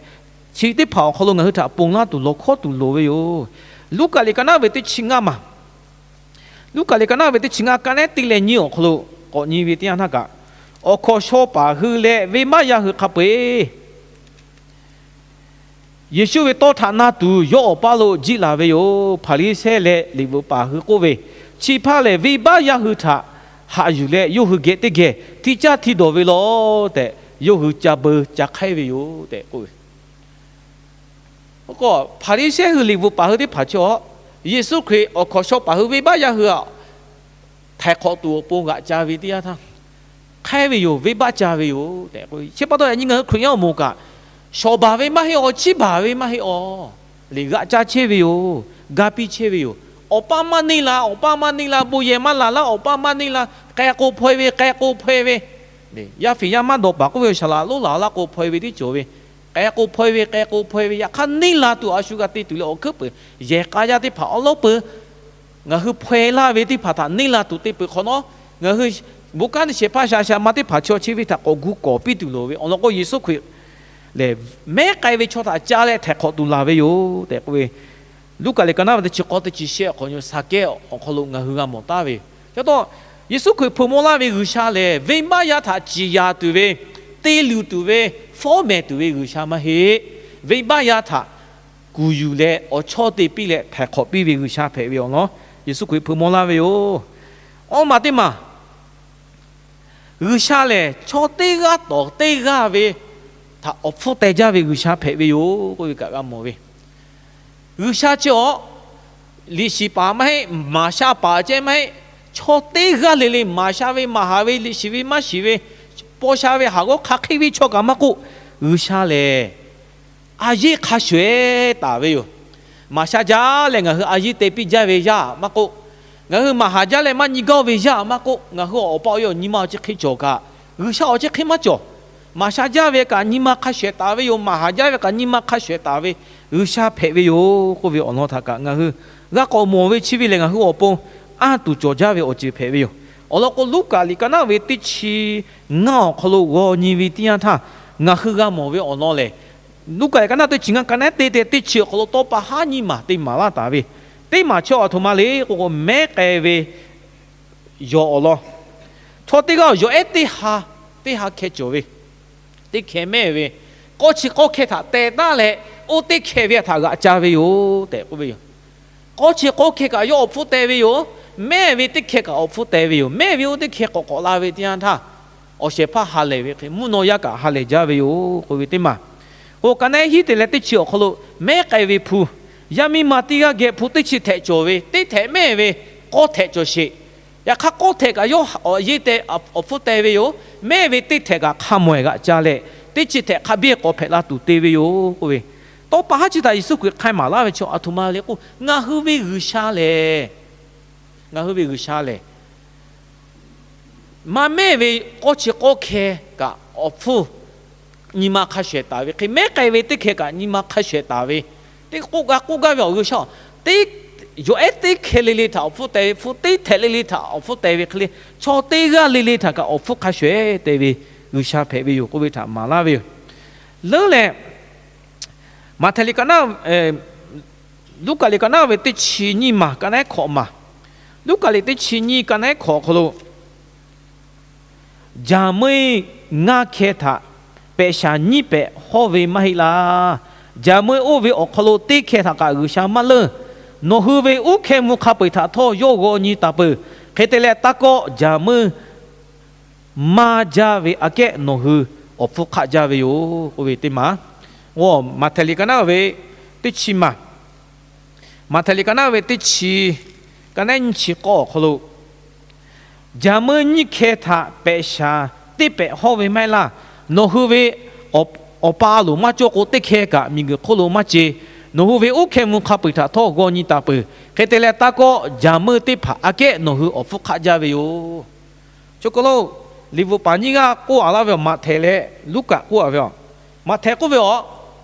chi teˇ hpaˍ awˬ hk'aw lo ngaˬ hui htaꞈ ponˬ laˇ tuˬ lawˬ hkawˉ tuˬ loˍ ve yoˬ. Luˉkaꞈ liꞈ ka naˉ ve teˇ chi ngaˇ maˬ, Luˉkaꞈ liꞈ ka naˉ ve teˇ chi ngaˇ ka naˉ teˇ leh nyiˇ awˬ hk'aw lo k'awꞈ nyi ve teˇ yanˇ htaˇ kaꞈ, awˬ hkawnˍ shaw paˍ hui leh venˇbaˆ yaˇ hui hk'a peu-eˬ Yeˍsuˆ ve tawˇ htaꞈ na tuˬ yawˇ awˬ paˇ lo jiˆ laˬ ve yoˬ. Hpaˍriˍsehˇ leh liꞈ bvuhꞈ paˍ hui k'oˆ ve, Chi hpaˇ lehˬ venˇbaˆ yaˇ hui htaꞈ haꞈ yuˬ leh, yawˇ hui geh teˇ geh hti caˇ hti dawˬ ve law tehꞈ, yawˇ hui ca beu ca hk'aiˉ ve yoˬ tehꞈ k'oˆ ve. Hpaˍriˍsehˇ hui liꞈ bvuhꞈ paˍ hui teˇ hpaˍ chi a, Yeˍsuˆ Hkriꞈ awˬ hkawnˍ shaw paˍ hui venˇbaˆ yaˇ hui a htaiˍ hk'awꞈ tuˬ awˬ pon g'aꞈ ca ve teˇ yanˇ htaˇ, hk'aiˉ ve yoˬ, venˇbaˆ ca ve yoˬ tehꞈ k'oˆ ve. Chi pa taw yaꞈ nyi ngaˬ hui Hkriꞈ yaˇ awˬ moˍ kaꞈ, shawˍ baˬ ve maˇ heˆ awˬ, chiˇ baˬ ve maˇ heˆ awˬ, liꞈ g'aꞈ ca chehˇ ve yoˬ, ga piˇ chehˇ ve yoˬ. Awˬ paˇ maˇ neˇ la, awˬ paˇ maˇ neˇ la, bon yehˬ maˇ laˬ laˇ, awˬ paˇ maˇ neˇ la, k'ai k'o hpaw-e ve, k'ai k'o hpaw-e ve, yaˇ fiˍ yaˇ maˇ dawˬ paˍ k'oˆ ve, shaˍ laꞈ lonˉ laˬ laˇ k'o hpaw-e ve tiˉ cawˬ ve, k'ai k'o hpaw-e ve, k'ai k'o hpaw-e ve, yaꞈ hk'aˇ neˇ la tuˬ a shu g'a te tuˬ leh awˬ hkuiˉ peuˬ yehˬ k'a yaˇ teˇ hpaˍ awˉ lawˉ peuˬ ngaˬ hui hpaw-e laˇ ve teˇ hpaˍ htaꞈ neˇ la tuˬ te peuˬ hk'awꞈ nawˉ, ngaˬ hui bon kanˉ te shehˍ hpaˇ shaˍ shaˍ ma teˇ hpaˍ chaw chi ve htaꞈ k'awꞈ gu kawˍ piˇ tuˬ loˍ ve awˬ lawn k'o, Yeˍsuˆ Hkriꞈ lehˬ, mehˉ k'ai ve chaw htaꞈ ca leh htaiˍ hk'awꞈ tuˬ laˬ ve yoˬ tehꞈ k'oˆ ve, Luˉkaꞈ liꞈ ka naˉ ve teˇ chi k'awˇ teˇ chi shehˆ awˬ hk'aw lo Saˍkehˇ awˬ hk'aw lo ngaˬ hui g'a mawˬ taˍ ve yoˬ. Chi pa taw, Yeˍsuˆ Hkriꞈ hpeuꞈ maw laˇ ve G'uiˬsha lehˬ, venˇbaˆ yaˇ htaꞈ ciˍ yanˍ tuˬ ve, te luˬ tuˬ ve, fawˉ mehˍ tuˬ ve G'uiˬsha maˇ heˆ. Venˇbaˆ yaˇ htaꞈ kuˬ yuˬ leh awˬ chawˇ te piˇ leh htaiˍ hk'awꞈ piˇ ve G'uiˬsha hpehꞈ ve awˬ lawn Yeˍsuˆ Hkriꞈ hpeuꞈ maw laˇ ve yoˬ. Awˇ maˬ teˇ maˬ, G'uiˬsha lehˬ chaw teˇ g'aˇ tawˍ teˇ g'aˇ ve htaꞈ awˬ hpfuhˇ teh jaˇ ve G'uiˬsha hpehꞈ ve yoˬ k'oˆ ve kaꞈ g'a mawˬ ve. G'uiˬsha chi awˬ liꞈ shiˍ paˍ maˇ heˆ, maˍ sha paˍ ceh maˇ heˆ, chaw teˇ g'aˇ le le maˍ sha ve, maˍ haˍ ve, liꞈ shiˍ ve, maˇ shiˍ ve, paw sha ve, haˍ g'awˇ hk'a hk'eˆ ve chaw kaꞈ maˇ k'oˆ, G'uiˬsha lehˬ a yeˇ hk'a shuˍ ehˉ taˍ ve yoˬ. Maˍ sha jaˇ leh ngaˬ hui a yeˇ te piˇ jaˇ ve yaˇ maˇ k'oˆ, ngaˬ hui maˍ haˍ jaˇ leh maˇ nyi g'awˇ ve yaˇ maˇ k'oˆ, ngaˬ hui awˬ pa awˬ e awˬ nyi ma awˬ chi hk'e cawˬ kaꞈ, G'uiˬsha awˬ chi hk'e maˇ cawˬ. Maˍ sha jaˇ ve kaꞈ nyi ma hk'a shuˍ ehˉ taˍ ve yoˬ. Maˍ haˍ jaˇ ve kaꞈ nyi ma hk'a shuˍ ehˉ taˍ ve G'uiˬsha hpehꞈ ve yoˬ k'oˆ ve awˬ lawn htaꞈ kaꞈ ngaˬ hui g'a k'awꞈ mawˬ ve chi ve lehˬ, ngaˬ hui awˬ pon anˇ tuˬ cawˬ jaˇ ve awˬ ceuˬ hpehꞈ ve yoˬ. Awˬ lawn k'o, Luˉkaꞈ liꞈ ka naˉ ve teˇ chi ngaˇ awˬ hk'aw lo g'aw nyi ve teˇ yanˇ htaˇ, ngaˬ hui g'a mawˬ ve awˬ lawn lehˬ, Luˉkaꞈ liꞈ ka naˉ teˇ chi ngaˇ ka naˉ te te teˇ chi awˬ hk'aw lo tawˇ pa haˉ nyiˇ maˬ te maˍ laˇ taˍ ve, teˇ maˬ chaw aˬ htoꞈ ma le k'o k'o, mehˉ k'ai ve yawˬ awˬ lawn, chaw teˇ g'aˇ yawˬ ehˉ teˇ ha, teˇ ha hkeh cawˬ ve, teˇ hkeh mehˉ ve, k'awˇ chi k'awˇ hkeh htaꞈ teh taˉ leh, oˇ teˇ hkeh ve htaꞈ g'aꞈ ca ve yoˬ tehꞈ k'oˆ ve yoˬ. K'awˇ chi k'awˇ hkeh kaꞈ yawˇ awˬ hpfuhˇ teh ve yoˬ. Mehˉ ve teˇ hkeh kaꞈ awˬ hpfuhˇ teh ve yoˬ. Mehˉ ve oˇ teˇ hkeh k'awꞈ k'awꞈ la ve teˇ yanˇ htaˇ, awˬ shehˍ hpaˇ ha lehˬ ve hk'e, mvuhˇ naw yaˇ kaꞈ ha lehˬ jaˇ ve yoˬ k'oˆ ve teˇ maˬ. K'o, ka naˉ hiˉ te leh teˇ chi awˬ hk'aw lo mehˉ k'ai ve hpu, yaˇ miˇ ma teˇ g'aˇ geh hpu teˇ chi htehꞈ cawˬ ve, teˇ htehꞈ mehˉ ve k'awˇ htehꞈ cawˬ sheˍ. Yaꞈ hk'aˇ, k'awˇ htehꞈ kaꞈ yawˇ awˬ yeˇ teh awˬ hpfuhˇ teh ve yoˬ. Mehˉ ve teˇ htehꞈ kaꞈ hk'a mawˬ ehˬ g'aꞈ ca leh, teˇ chi htehꞈ hk'a biˇ k'awꞈ hpehꞈ la tuˬ te ve yoˬ k'oˆ ve, tawˇ pa haˉ chi htaꞈ Yeˍsuˆ Hkriꞈ hk'ai maˍ laˇ ve chaw aˬ htoꞈ ma le k'o, ngaˬ hui ve G'uiˬsha lehˬ, ngaˬ hui ve G'uiˬsha lehˬ, maˇ mehˉ ve k'awˇ chi k'awˇ hkeh kaꞈ awˬ hpfuhˇ nyi ma hk'a shuˍ ehˉ taˍ ve hk'e, mehˉ k'ai ve teˇ hkeh kaꞈ nyi ma hk'a shuˍ ehˉ taˍ ve, teˇ k'oˆ g'a k'oˆ gaˇ ve awˬ G'uiˬsha, teˇ yawˬ ehˉ teˇ hkeh le le htaꞈ awˬ hpfuhˇ teh ve, hpu teˇ htehꞈ le le htaꞈ awˬ hpfuhˇ teh ve hk'e le, chaw teˇ g'aˇ le le htaꞈ kaꞈ awˬ hpfuhˇ hk'a shuˍ ehˉ teh ve G'uiˬsha hpehꞈ ve yoˬ k'oˆ ve htaꞈ maˍ laˇ ve yoˬ. Leuˉ leh, Maꞈhtehˍ liꞈ ka naˉ, Luˉkaꞈ liꞈ ka naˉ ve teˇ chi nyiˇ maˬ ka naˉ hkawꞈ maˬ, Luˉkaꞈ liꞈ teˇ chi nyiˇ ka naˉ hkawꞈ awˬ hk'aw lo, Jaˍ meuˇ ngaˇ hkeh htaꞈ pehꞈ shaˍ nyiˇ pehꞈ hawˇ ve maˇ heˆ laˇ. Jaˍ meuˇ oˇ ve awˬ hk'aw lo teˇ hkeh htaꞈ kaꞈ G'uiˬsha maˇ leuˇ. Nawˬ hui ve uˉ hkeh mvuh hk'a peu-eˬ htaꞈ htawˇ yawˇ g'aw nyi taˍ peuˬ. Hk'e te leh, taˇ kawˆ, jaˍ meuˇ maˇ jaˇ ve aꞈ kehˉ nawˬ hui awˬ hpfuhˇ hk'aˆ jaˇ ve yoˬ k'oˆ ve teˇ maˬ. Maꞈhtehˍ liꞈ ka naˉ ve teˇ chi maˬ, Maꞈhtehˍ liꞈ ka naˉ ve teˇ chi, ka naˉ nyiˇ chi k'awˇ awˬ hk'aw lo, Jaˍ meuˇ nyiˇ hkeh htaꞈ pehꞈ shaˍ teˇ pehꞈ hawˇ ve maˇ heˆ laˇ. Nawˬ hui ve awˬ pa a loˍ maˇ cawˇ k'o, teˇ hkeh kaꞈ miˬguiˬ hk'oˆ lo maˇ ce. Nawˬ hui ve uˉ hkeh mvuh hk'a peu-eˬ htaꞈ htawˇ g'aw nyi taˍ peuˬ. Hk'e te leh, taˇ kawˆ, jaˍ meuˇ teˇ hpaˍ aꞈ kehˉ nawˬ hui awˬ hpfuhˇ hk'aˆ jaˇ ve yoˬ. Chaw k'o lo, liꞈ bvuhꞈ paˍ nyiˇ g'aˇ k'oˆ a laˇ ve, Maꞈhtehˍ leh Luˉkaꞈ k'oˆ a ve, Maꞈhtehˍ k'oˆ ve,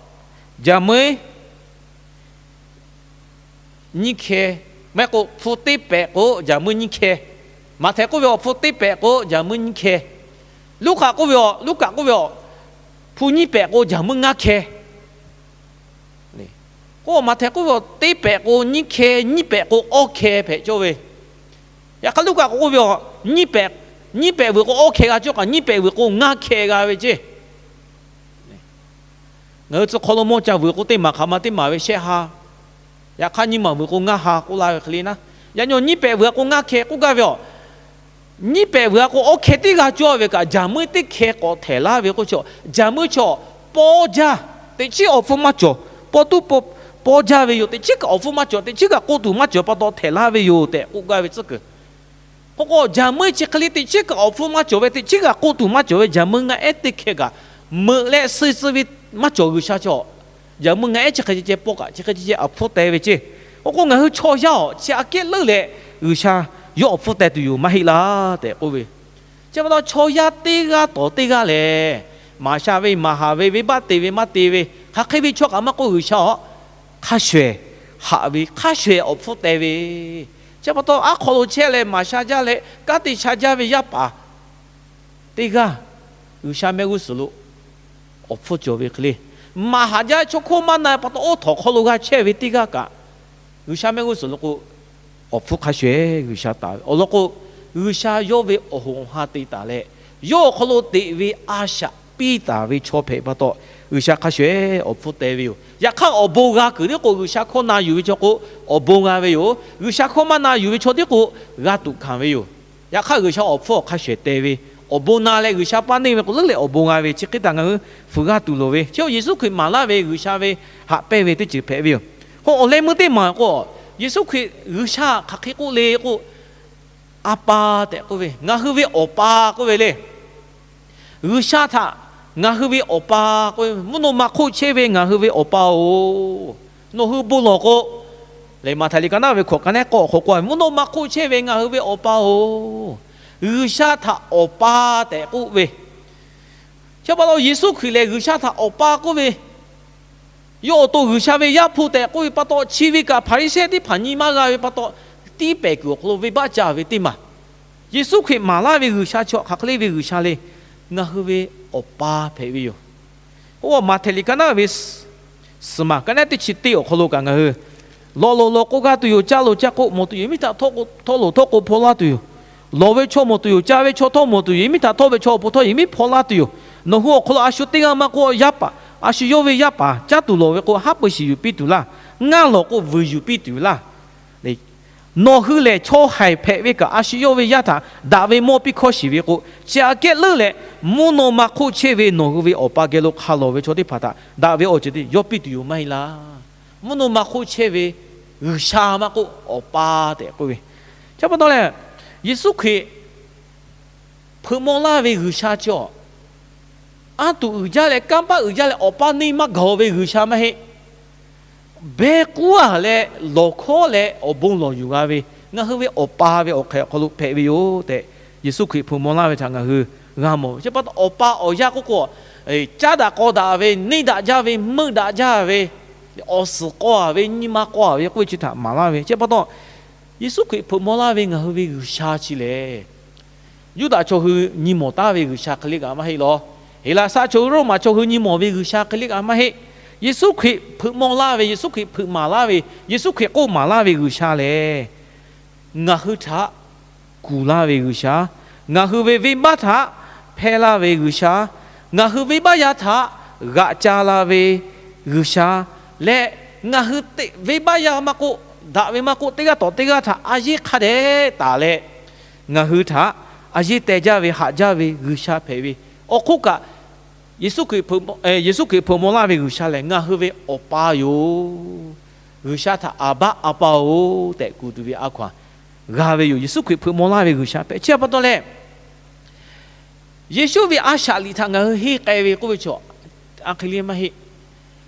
jaˍ meuˇ nyiˇ hkeh, maˇ heˆ k'o hpu teˇ pehꞈ k'o jaˍ meuˇ nyiˇ hkeh. Maꞈhtehˍ k'oˆ ve, awˬ hpu teˇ pehꞈ k'o jaˍ meuˇ nyiˇ hkeh. Luˉkaꞈ k'oˆ ve, Luˉkaꞈ k'oˆ ve, hpu nyiˇ pehꞈ k'o jaˍ meuˇ ngaˇ hkeh. K'o, Maꞈhtehˍ k'oˆ ve, teˇ pehꞈ k'o nyiˇ hkeh, nyiˇ pehꞈ k'o awˇ hkeh hpehꞈ cawˇ ve. Yaꞈ hk'aˇ, Luˉkaꞈ k'oˆ ve, nyiˇ pehꞈ, nyiˇ pehꞈ vuiˬ k'o awˇ hkeh g'a cawˇ kaꞈ, nyiˇ pehꞈ vuiˬ k'o ngaˇ hkeh g'a ve ceˇ. Ngaˬ hui tcuh hk'aw lo mawˇ ca vuiˬ k'o, teˇ maˬ hk'aˬ ma teˇ maˬ ve shehˆ ha, yaꞈ hk'aˇ nyiˇ maˬ vuiˬ k'o ngaˇ ha k'oˆ laˇ ve hk'e le naˉ, yaꞈ nyi nyiˇ pehꞈ vuiˬ k'o ngaˇ hkeh k'oˆ gaˇ ve, nyiˇ pehꞈ vuiˬ k'o awˇ hkeh tiˉ g'a cawˇ ve kaꞈ, jaˍ meuˇ teˇ hkeh k'awꞈ htehꞈ laˇ ve k'oˆ chi, jaˍ meuˇ chaw pawˇ jaˇ, teꞈ chiˉ awˬ hpfuhˇ maˇ cawˬ, pawˇ tuˉ pawˇ jaˇ ve yoˬ. Teꞈ chiˉ kaꞈ awˬ hpfuhˇ maˇ cawˬ, teꞈ chiˉ kaꞈ k'oˆ tuˬ maˇ cawˬ pa taw htehꞈ laˇ ve yoˬ tehꞈ k'oˆ gaˇ ve tcuhˉ kuiˬ. K'o k'o, jaˍ meuˇ chi hk'e le teꞈ chiˉ kaꞈ awˬ hpfuhˇ maˇ cawˬ ve, teꞈ chiˉ kaꞈ k'oˆ tuˬ maˇ cawˬ ve jaˍ meuˇ ngaˇ ehˉ teˇ hkeh kaꞈ, meuꞈ leh suh suh ve maˇ cawˬ G'uiˬsha chaw. Jaˍ meuˇ ngaˇ ehˉ chi hk'e ceh ceh pawˇ kaꞈ chi hk'e ceh ceh awˬ hpfuhˇ teh ve ceˇ. K'o k'o, ngaˬ hui chaw yaˇ awˬ chi aꞈ kehˉ leuˉ leh G'uiˬsha yawˇ awˬ hpfuhˇ teh tuˬ yoˬ maˇ heˆ laˇ tehꞈ k'oˆ ve. Chi pa taw chaw yaˇ teˇ g'aˇ tawˍ teˇ g'aˇ lehˬ, maˍ sha ve maˍ haˍ ve, venˇbaˆ te ve maˇ te ve, hk'aˬ hk'e ve chaw kaꞈ maˇ k'oˆ, G'uiˬsha awˬ hk'a shuˍ ehˍ haꞈ ve, hk'a shuˍ ehˍ awˬ hpfuhˇ teh ve. Chi pa taw aˉ hk'aw lo chehˇ leh maˍ sha jaˇ leh kanˉ te sha jaˇ ve yaˇ paˍ teˇ g'aˇ G'uiˬsha mehˆ g'uˇ suhˍ lo Awˬ hpfuhˇ cawˬ ve hk'e le, maˍ haˍ jaˇ chaw hkawˇ maˇ na pa taw, oˇ htawnˍ hk'aw lo g'a chehˇ ve teˇ g'aˇ kaꞈ, G'uiˬsha mehˆ g'uˇ suhˍ lo k'o, awˬ hpfuhˇ hk'a shuˍ shuˍ G'uiˬsha taˍ ve awˬ lawn k'o, G'uiˬsha yawˇ ve awˬ hoꞈ awˬ ha te taˍ leh, yawˇ awˬ hk'aw lo teꞈ ve a shaꞈ piˇ taˍ ve chaw hpehꞈ pa taw, G'uiˬsha hk'a shuˍ shuˍ awˬ hpfuhˇ teh ve yoˬ. Yaꞈ hk'aˇ, awˬ bon g'a kuiˬ tiˉ k'o, G'uiˬsha hkawˇ na yuˬ ve chaw k'o, awˬ bon g'a ve yoˬ. G'uiˬsha hkawˇ maˇ na yuˬ ve chaw tiˉ k'o, g'a tuꞈ hkanˍ ve yoˬ. Yaꞈ hk'aˇ, G'uiˬsha awˬ hpfuhˇ awˬ hk'a shuˍ shuˍ teh ve, awˬ bon na leh G'uiˬsha paˇ neˇ ve k'o, leuˉ leh awˬ bon g'a ve chi hk'e htaꞈ ngaˬ hui fuiˍ g'a tuˬ loˍ ve. Chi Yeˍsuˆ Hkriꞈ maˍ laˇ ve G'uiˬsha ve haꞈ pehnˇ ve teˇ ceuˬ hpehꞈ ve yoˬ. K'o, awˬ leh meuˇ teˇ maˬ k'o, Yeˍsuˆ Hkriꞈ G'uiˬsha hk'aˬ hk'e k'oˆ le k'o, A pa tehꞈ k'oˆ ve, ngaˬ hui ve Awˬ pa k'oˆ ve le. G'uiˬsha htaꞈ ngaˬ hui ve Awˬ pa k'oˆ ve, mvuhˇ naw ma hk'oˆ chehˇ ve ngaˬ hui ve Awˬ pa-oˬ, nawˬ hui bon lawˬ k'o, lehˬ Maꞈhtehˍ liꞈ ka naˉ ve hkawꞈ ka nehˉ k'awˇ awˬ hk'aw k'oˆ ve, mvuhˇ naw ma hk'oˆ chehˇ ve ngaˬ hui ve Awˬ pa-oˬ, G'uiˬsha htaꞈ Awˬ pa tehꞈ k'oˆ ve. Chi pa taw Yeˍsuˆ Hkriꞈ lehˬ G'uiˬsha htaꞈ Awˬ pa k'oˆ ve, yawˇ awˬ to G'uiˬsha ve Yaˇ hpu tehꞈ k'oˆ ve pa taw, chi ve kaꞈ Hpaˍriˍsehˇ teˇ hpaˍ nyi maˇ g'a ve pa taw, tiˇ pehˍ kuiˬ awˬ hk'aw lo venˇbaˆ ca ve teˇ maˬ. Yeˍsuˆ Hkriꞈ maˍ laˇ ve G'uiˬsha chi hk'aˬ hk'e le ve G'uiˬsha le, ngaˬ hui ve Awˬ pa hpehꞈ ve yoˬ. Oˇ Maꞈhtehˍ liꞈ ka naˉ ve suhˍ maˬ ka nehˉ teˇ chi teˇ awˬ hk'aw lo kaꞈ ngaˬ hui lawˬ loˍ lawˬ k'o g'a tuˬ yoˬ, ca loˍ ca k'o mawˬ tuˬ yoˬ, yehˬ miˉ htaꞈ htawˇ k'o htawˇ loˍ htawˇ k'o hpaw laˇ tuˬ yoˬ. Lawˬ ve chaw mawˬ tuˬ yoˬ, ca ve chaw htawˇ mawˬ tuˬ yoˬ, yehˬ miˉ htaꞈ htawˇ ve chaw awˬ pon htawˇ yehˬ miˉ hpaw laˇ tuˬ yoˬ. Nawˬ hui awˬ hk'aw lo a shu teˇ g'aˇ maˇ k'oˆ, yaˇ paˍ, a shu yawˇ ve yaˇ paˍ caˉ tuˬ lawˬ ve k'o, haˉ pui shiˍ yuˬ piˇ tuˬ laˇ. Ngaˇ lawˬ k'o vuiˬ yuˬ piˇ tuˬ laˇ. Nawˬ hui lehˬ chaw haiˬ hpehꞈ ve kaꞈ, a shu yawˇ ve yaˇ htaꞈ daꞈ ve mawˇ piˇ hkawˇ shiˍ ve k'o, chi aꞈ kehˉ leuˉ leh, mvuhˇ naw ma hk'oˆ chehˇ ve nawˬ hui ve Awˬ pa geh lo hk'a lawˬ ve chaw teˇ hpaˍ htaꞈ daꞈ ve awˬ ceuˬ teˇ yawˇ piˇ tuˬ yoˬ maˇ heˆ laˇ. Mvuhˇ naw ma hk'oˆ chehˇ ve G'uiˬsha maˇ k'oˆ, Awˬ pa tehꞈ k'oˆ ve. Chi pa taw leh, Yeˍsuˆ Hkriꞈ hpeuꞈ maw laˇ ve G'uiˬsha chi awˬ, aˉ tuˬ uiˍ jaˇ leh kanˇ paˆ uiˍ jaˇ leh awˬ paˇ neˇ maˇ gaˬ ve G'uiˬsha maˇ heˆ. Beh k'uˉ-a leh lawˬ hkawˉ leh awˬ bon lawˬ yuˬ g'a ve, ngaˬ hui ve Awˬ pa ve awˬ hk'e awˬ hk'aw lo hpehꞈ ve yoˬ tehꞈ, Yeˍsuˆ Hkriꞈ hpeuꞈ maw laˇ ve htaꞈ ngaˬ hui g'a mawˬ ve. Chi pa taw Awˬ pa Awˬ yaˇ k'oˆ k'o, caˉ daꞈ k'aw daꞈ ve, neˇ daꞈ jaˇ ve, meuˆ daꞈ jaˇ ve, awˬ suhˍ k'aw-a ve, nyi ma k'aw-a ve k'oˆ ve chi htaꞈ maˍ laˇ ve. Chi pa taw, Yeˍsuˆ Hkriꞈ hpeuꞈ maw laˇ ve ngaˬ hui ve G'uiˬsha chi lehˬ, Yuˇdaꞈ chaw hui nyi mawˬ taˉ ve G'uiˬsha hk'e le kaꞈ maˇ heˆ law. Heˍlaˍsaˆ chaw hui, Roˉmaꞈ chaw hui nyi mawˬ ve G'uiˬsha hk'e le kaꞈ maˇ heˆ. Yeˍsuˆ Hkriꞈ hpeuꞈ maw laˇ ve, Yeˍsuˆ Hkriꞈ hpeuꞈ maˍ laˇ ve, Yeˍsuˆ Hkriꞈ k'oˆ maˍ laˇ ve G'uiˬsha lehˬ, ngaˬ hui htaꞈ kuˬ laˇ ve G'uiˬsha, ngaˬ hui ve venˇbaˆ htaꞈ hpehˇ laˇ ve G'uiˬsha, ngaˬ hui venˇbaˆ yaˇ htaꞈ g'aꞈ ca la ve G'uiˬsha leh, ngaˬ hui teꞈ venˇbaˆ yaˇ maˇ k'oˆ, daꞈ ve maˇ k'oˆ, teˇ g'aˇ tawꞈ teˇ g'aˇ htaꞈ a yeˉ hk'a dehꞈ taˍ leh, ngaˬ hui htaꞈ a yeˉ teh jaˇ ve haꞈ jaˇ ve G'uiˬsha hpehꞈ ve. Awˬ hk'oˆ kaꞈ, Yeˍsuˆ Hkriꞈ hpeuꞈ maw, Yeˍsuˆ Hkriꞈ hpeuꞈ maw laˇ ve G'uiˬsha lehˬ, ngaˬ hui ve Awˬ pa yoˬ. G'uiˬsha htaꞈ Aˍbaˆ, A pa-oˬ tehꞈ kuˬ tuˬ ve a hkaw-anˬ g'a ve yoˬ. Yeˍsuˆ Hkriꞈ hpeuꞈ maw laˇ ve G'uiˬsha hpehꞈ. Chi pa taw leh, Yeˍsuˆ ve a shaꞈ liꞈ htaꞈ ngaˬ hui henˇ k'ai ve k'oˆ ve chaw, a hk'e le maˇ heˆ.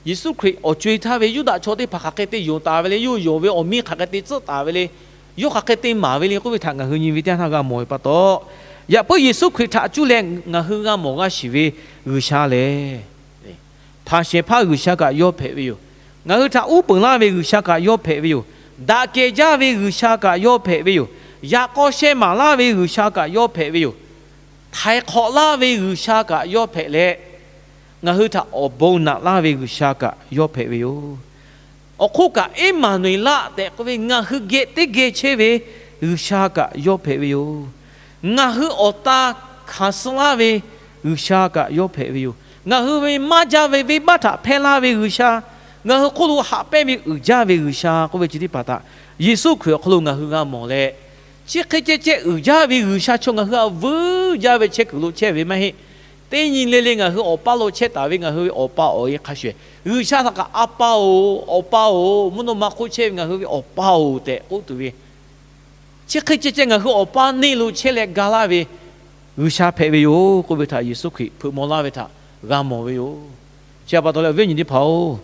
Yeˍsuˆ Hkriꞈ awˬ co-e htaˇ ve Yuˇdaꞈ chaw teˇ hpaˍ hk'aˬ hk'e te yonˍ taˍ ve le, yawˇ yonˍ ve awˬ miˇ hk'aˬ hk'e te tcuhˆ taˍ ve le, yawˇ hk'aˬ hk'e te maˍ ve le k'oˆ ve htaꞈ ngaˬ hui nyi ve teˇ yanˇ htaˇ g'a mawˬ ve pa taw, yaꞈ puiˉ Yeˍsuˆ Hkriꞈ htaꞈ cuˇ leh ngaˬ hui g'a mawˬ g'a shiˍ ve G'uiˬsha lehˬ, hpanˍ shehˍ hpaˇ G'uiˬsha kaꞈ yawˇ hpehꞈ ve yoˬ. Ngaˬ hui htaꞈ uˉ peunˍ laˇ ve G'uiˬsha kaꞈ yawˇ hpehꞈ ve yoˬ. Daꞈ kehˬ jaˇ ve G'uiˬsha kaꞈ yawˇ hpehꞈ ve yoˬ. Yaꞈ k'aw sheh maˍ laˇ ve G'uiˬsha kaꞈ yawˇ hpehꞈ ve yoˬ. Htaiˍ hk'awꞈ laˇ ve G'uiˬsha kaꞈ yawˇ hpehꞈ leh, ngaˬ hui htaꞈ awˬ bon naꞈ laˇ ve G'uiˬsha kaꞈ yawˇ hpehꞈ ve yoˬ. Awˬ hk'oˆ kaꞈ, Eˉmaˍnoˍeˍlaˆ tehꞈ k'oˆ ve ngaˬ hui geh teˇ geh chehˇ ve G'uiˬsha kaꞈ yawˇ hpehꞈ ve yoˬ. Ngaˬ hui awˬ ta hkanˍ suh laˇ ve G'uiˬsha kaꞈ yawˇ hpehꞈ ve yoˬ. Ngaˬ hui ve maˇ jaˇ ve venˇbaˆ htaꞈ hpehˇ laˇ ve G'uiˬsha, ngaˬ hui hk'oˆ lo haꞈ pehnˇ ve uiˍ jaˇ ve G'uiˬsha k'oˆ ve chi teˇ hpaˍ htaꞈ Yeˍsuˆ Hkriꞈ awˬ hk'aw lo ngaˬ hui g'a mawˬ leh, chi hk'e ceh ceh uiˍ jaˇ ve G'uiˬsha chaw ngaˬ hui a vuiˬ jaˇ ve chehˇ kuiˬ lo chehˇ ve maˇ heˆ. Teˇ nyi le le ngaˬ hui awˬ paˇ lo chehˇ taˍ ve ngaˬ hui ve Awˬ pa awˬ e hk'a shuˍ, G'uiˬsha htaꞈ kaꞈ A pa-oˬ, Awˬ pa-oˬ, mvuhˇ naw ma hk'oˆ chehˇ ve ngaˬ hui ve Awˬ pa-oˬ tehꞈ k'oˆ tuˬ ve, chi hk'e ceh ceh ngaˬ hui awˬ paˇ neˇ lo chehˇ leh ga laˇ ve G'uiˬsha hpehꞈ ve yoˬ k'oˆ ve htaꞈ Yeˍsuˆ Hkriꞈ hpeuꞈ maw laˇ ve htaꞈ g'a mawˬ ve yoˬ. Chi pa taw leh awˬ viˉ awˬ nyi teˇ hpaˍ-oˬ,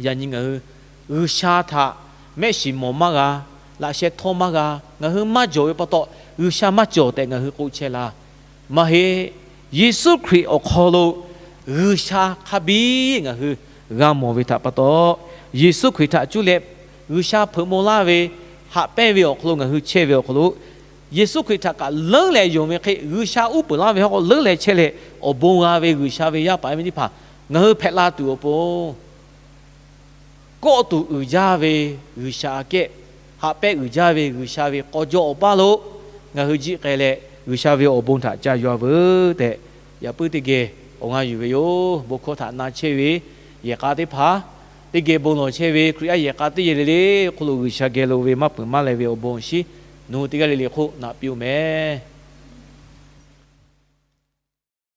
yaꞈ nyi ngaˬ hui G'uiˬsha htaꞈ mehˆ shiˍ mawˬ maˇ g'a, laꞈ sheh htawˇ maˇ g'a, ngaˬ hui maˇ jawˬ ve pa taw, G'uiˬsha maˇ cawˬ tehꞈ ngaˬ hui k'oˆ chehˇ laˇ. Maˇ heˆ. Yeˍsuˆ Hkriꞈ awˬ hk'aw lo G'uiˬsha hk'a biˇ ngaˬ hui g'a mawˬ ve htaꞈ pa taw, Yeˍsuˆ Hkriꞈ htaꞈ cuˇ leh G'uiˬsha hpeuꞈ maw laˇ ve, haꞈ pehnˇ ve awˬ hk'aw lo ngaˬ hui chehˇ ve awˬ hk'aw lo, Yeˍsuˆ Hkriꞈ htaꞈ kaꞈ leuˉ leh yonˍ ve hk'e, G'uiˬsha uˉ peunˍ laˇ ve hk'aw leuˉ leh chehˇ leh, awˬ bon g'a ve G'uiˬsha ve yaˇ paˍ yaˇ miˇ teˇ hpaˍ ngaˬ hui hpehꞈ la tuˬ awˬ pon, kawˆ tuˬ uiˍ jaˇ ve G'uiˬsha aꞈ kehˉ, haꞈ pehnˇ uiˍ jaˇ ve G'uiˬsha ve k'aw jawˇ awˬ paˇ lo ngaˬ hui jiˆ k'ai leh, G'uiˬsha ve awˬ bon htaꞈ ca yaw veuˬ tehꞈ, yaꞈ puiˉ teˇ geh awˬ g'aˇ yuˬ ve yoˬ. Bon hkawˇ htaꞈ na chehˇ ve yehˬ k'a teˇ hpaˍ, teˇ geh bon lawˬ chehˇ ve Hkriꞈ yaˇ yehˬ k'a teˇ yehˬ le le hk'oˆ lo G'uiˬsha geh lo ve maˇ peuˬ maˇ leh ve awˬ bon awˬ shinˉ nawˬ hui teˇ g'aˇ le le hk'oˆ naꞈ piˇ-oˆ mehˍ.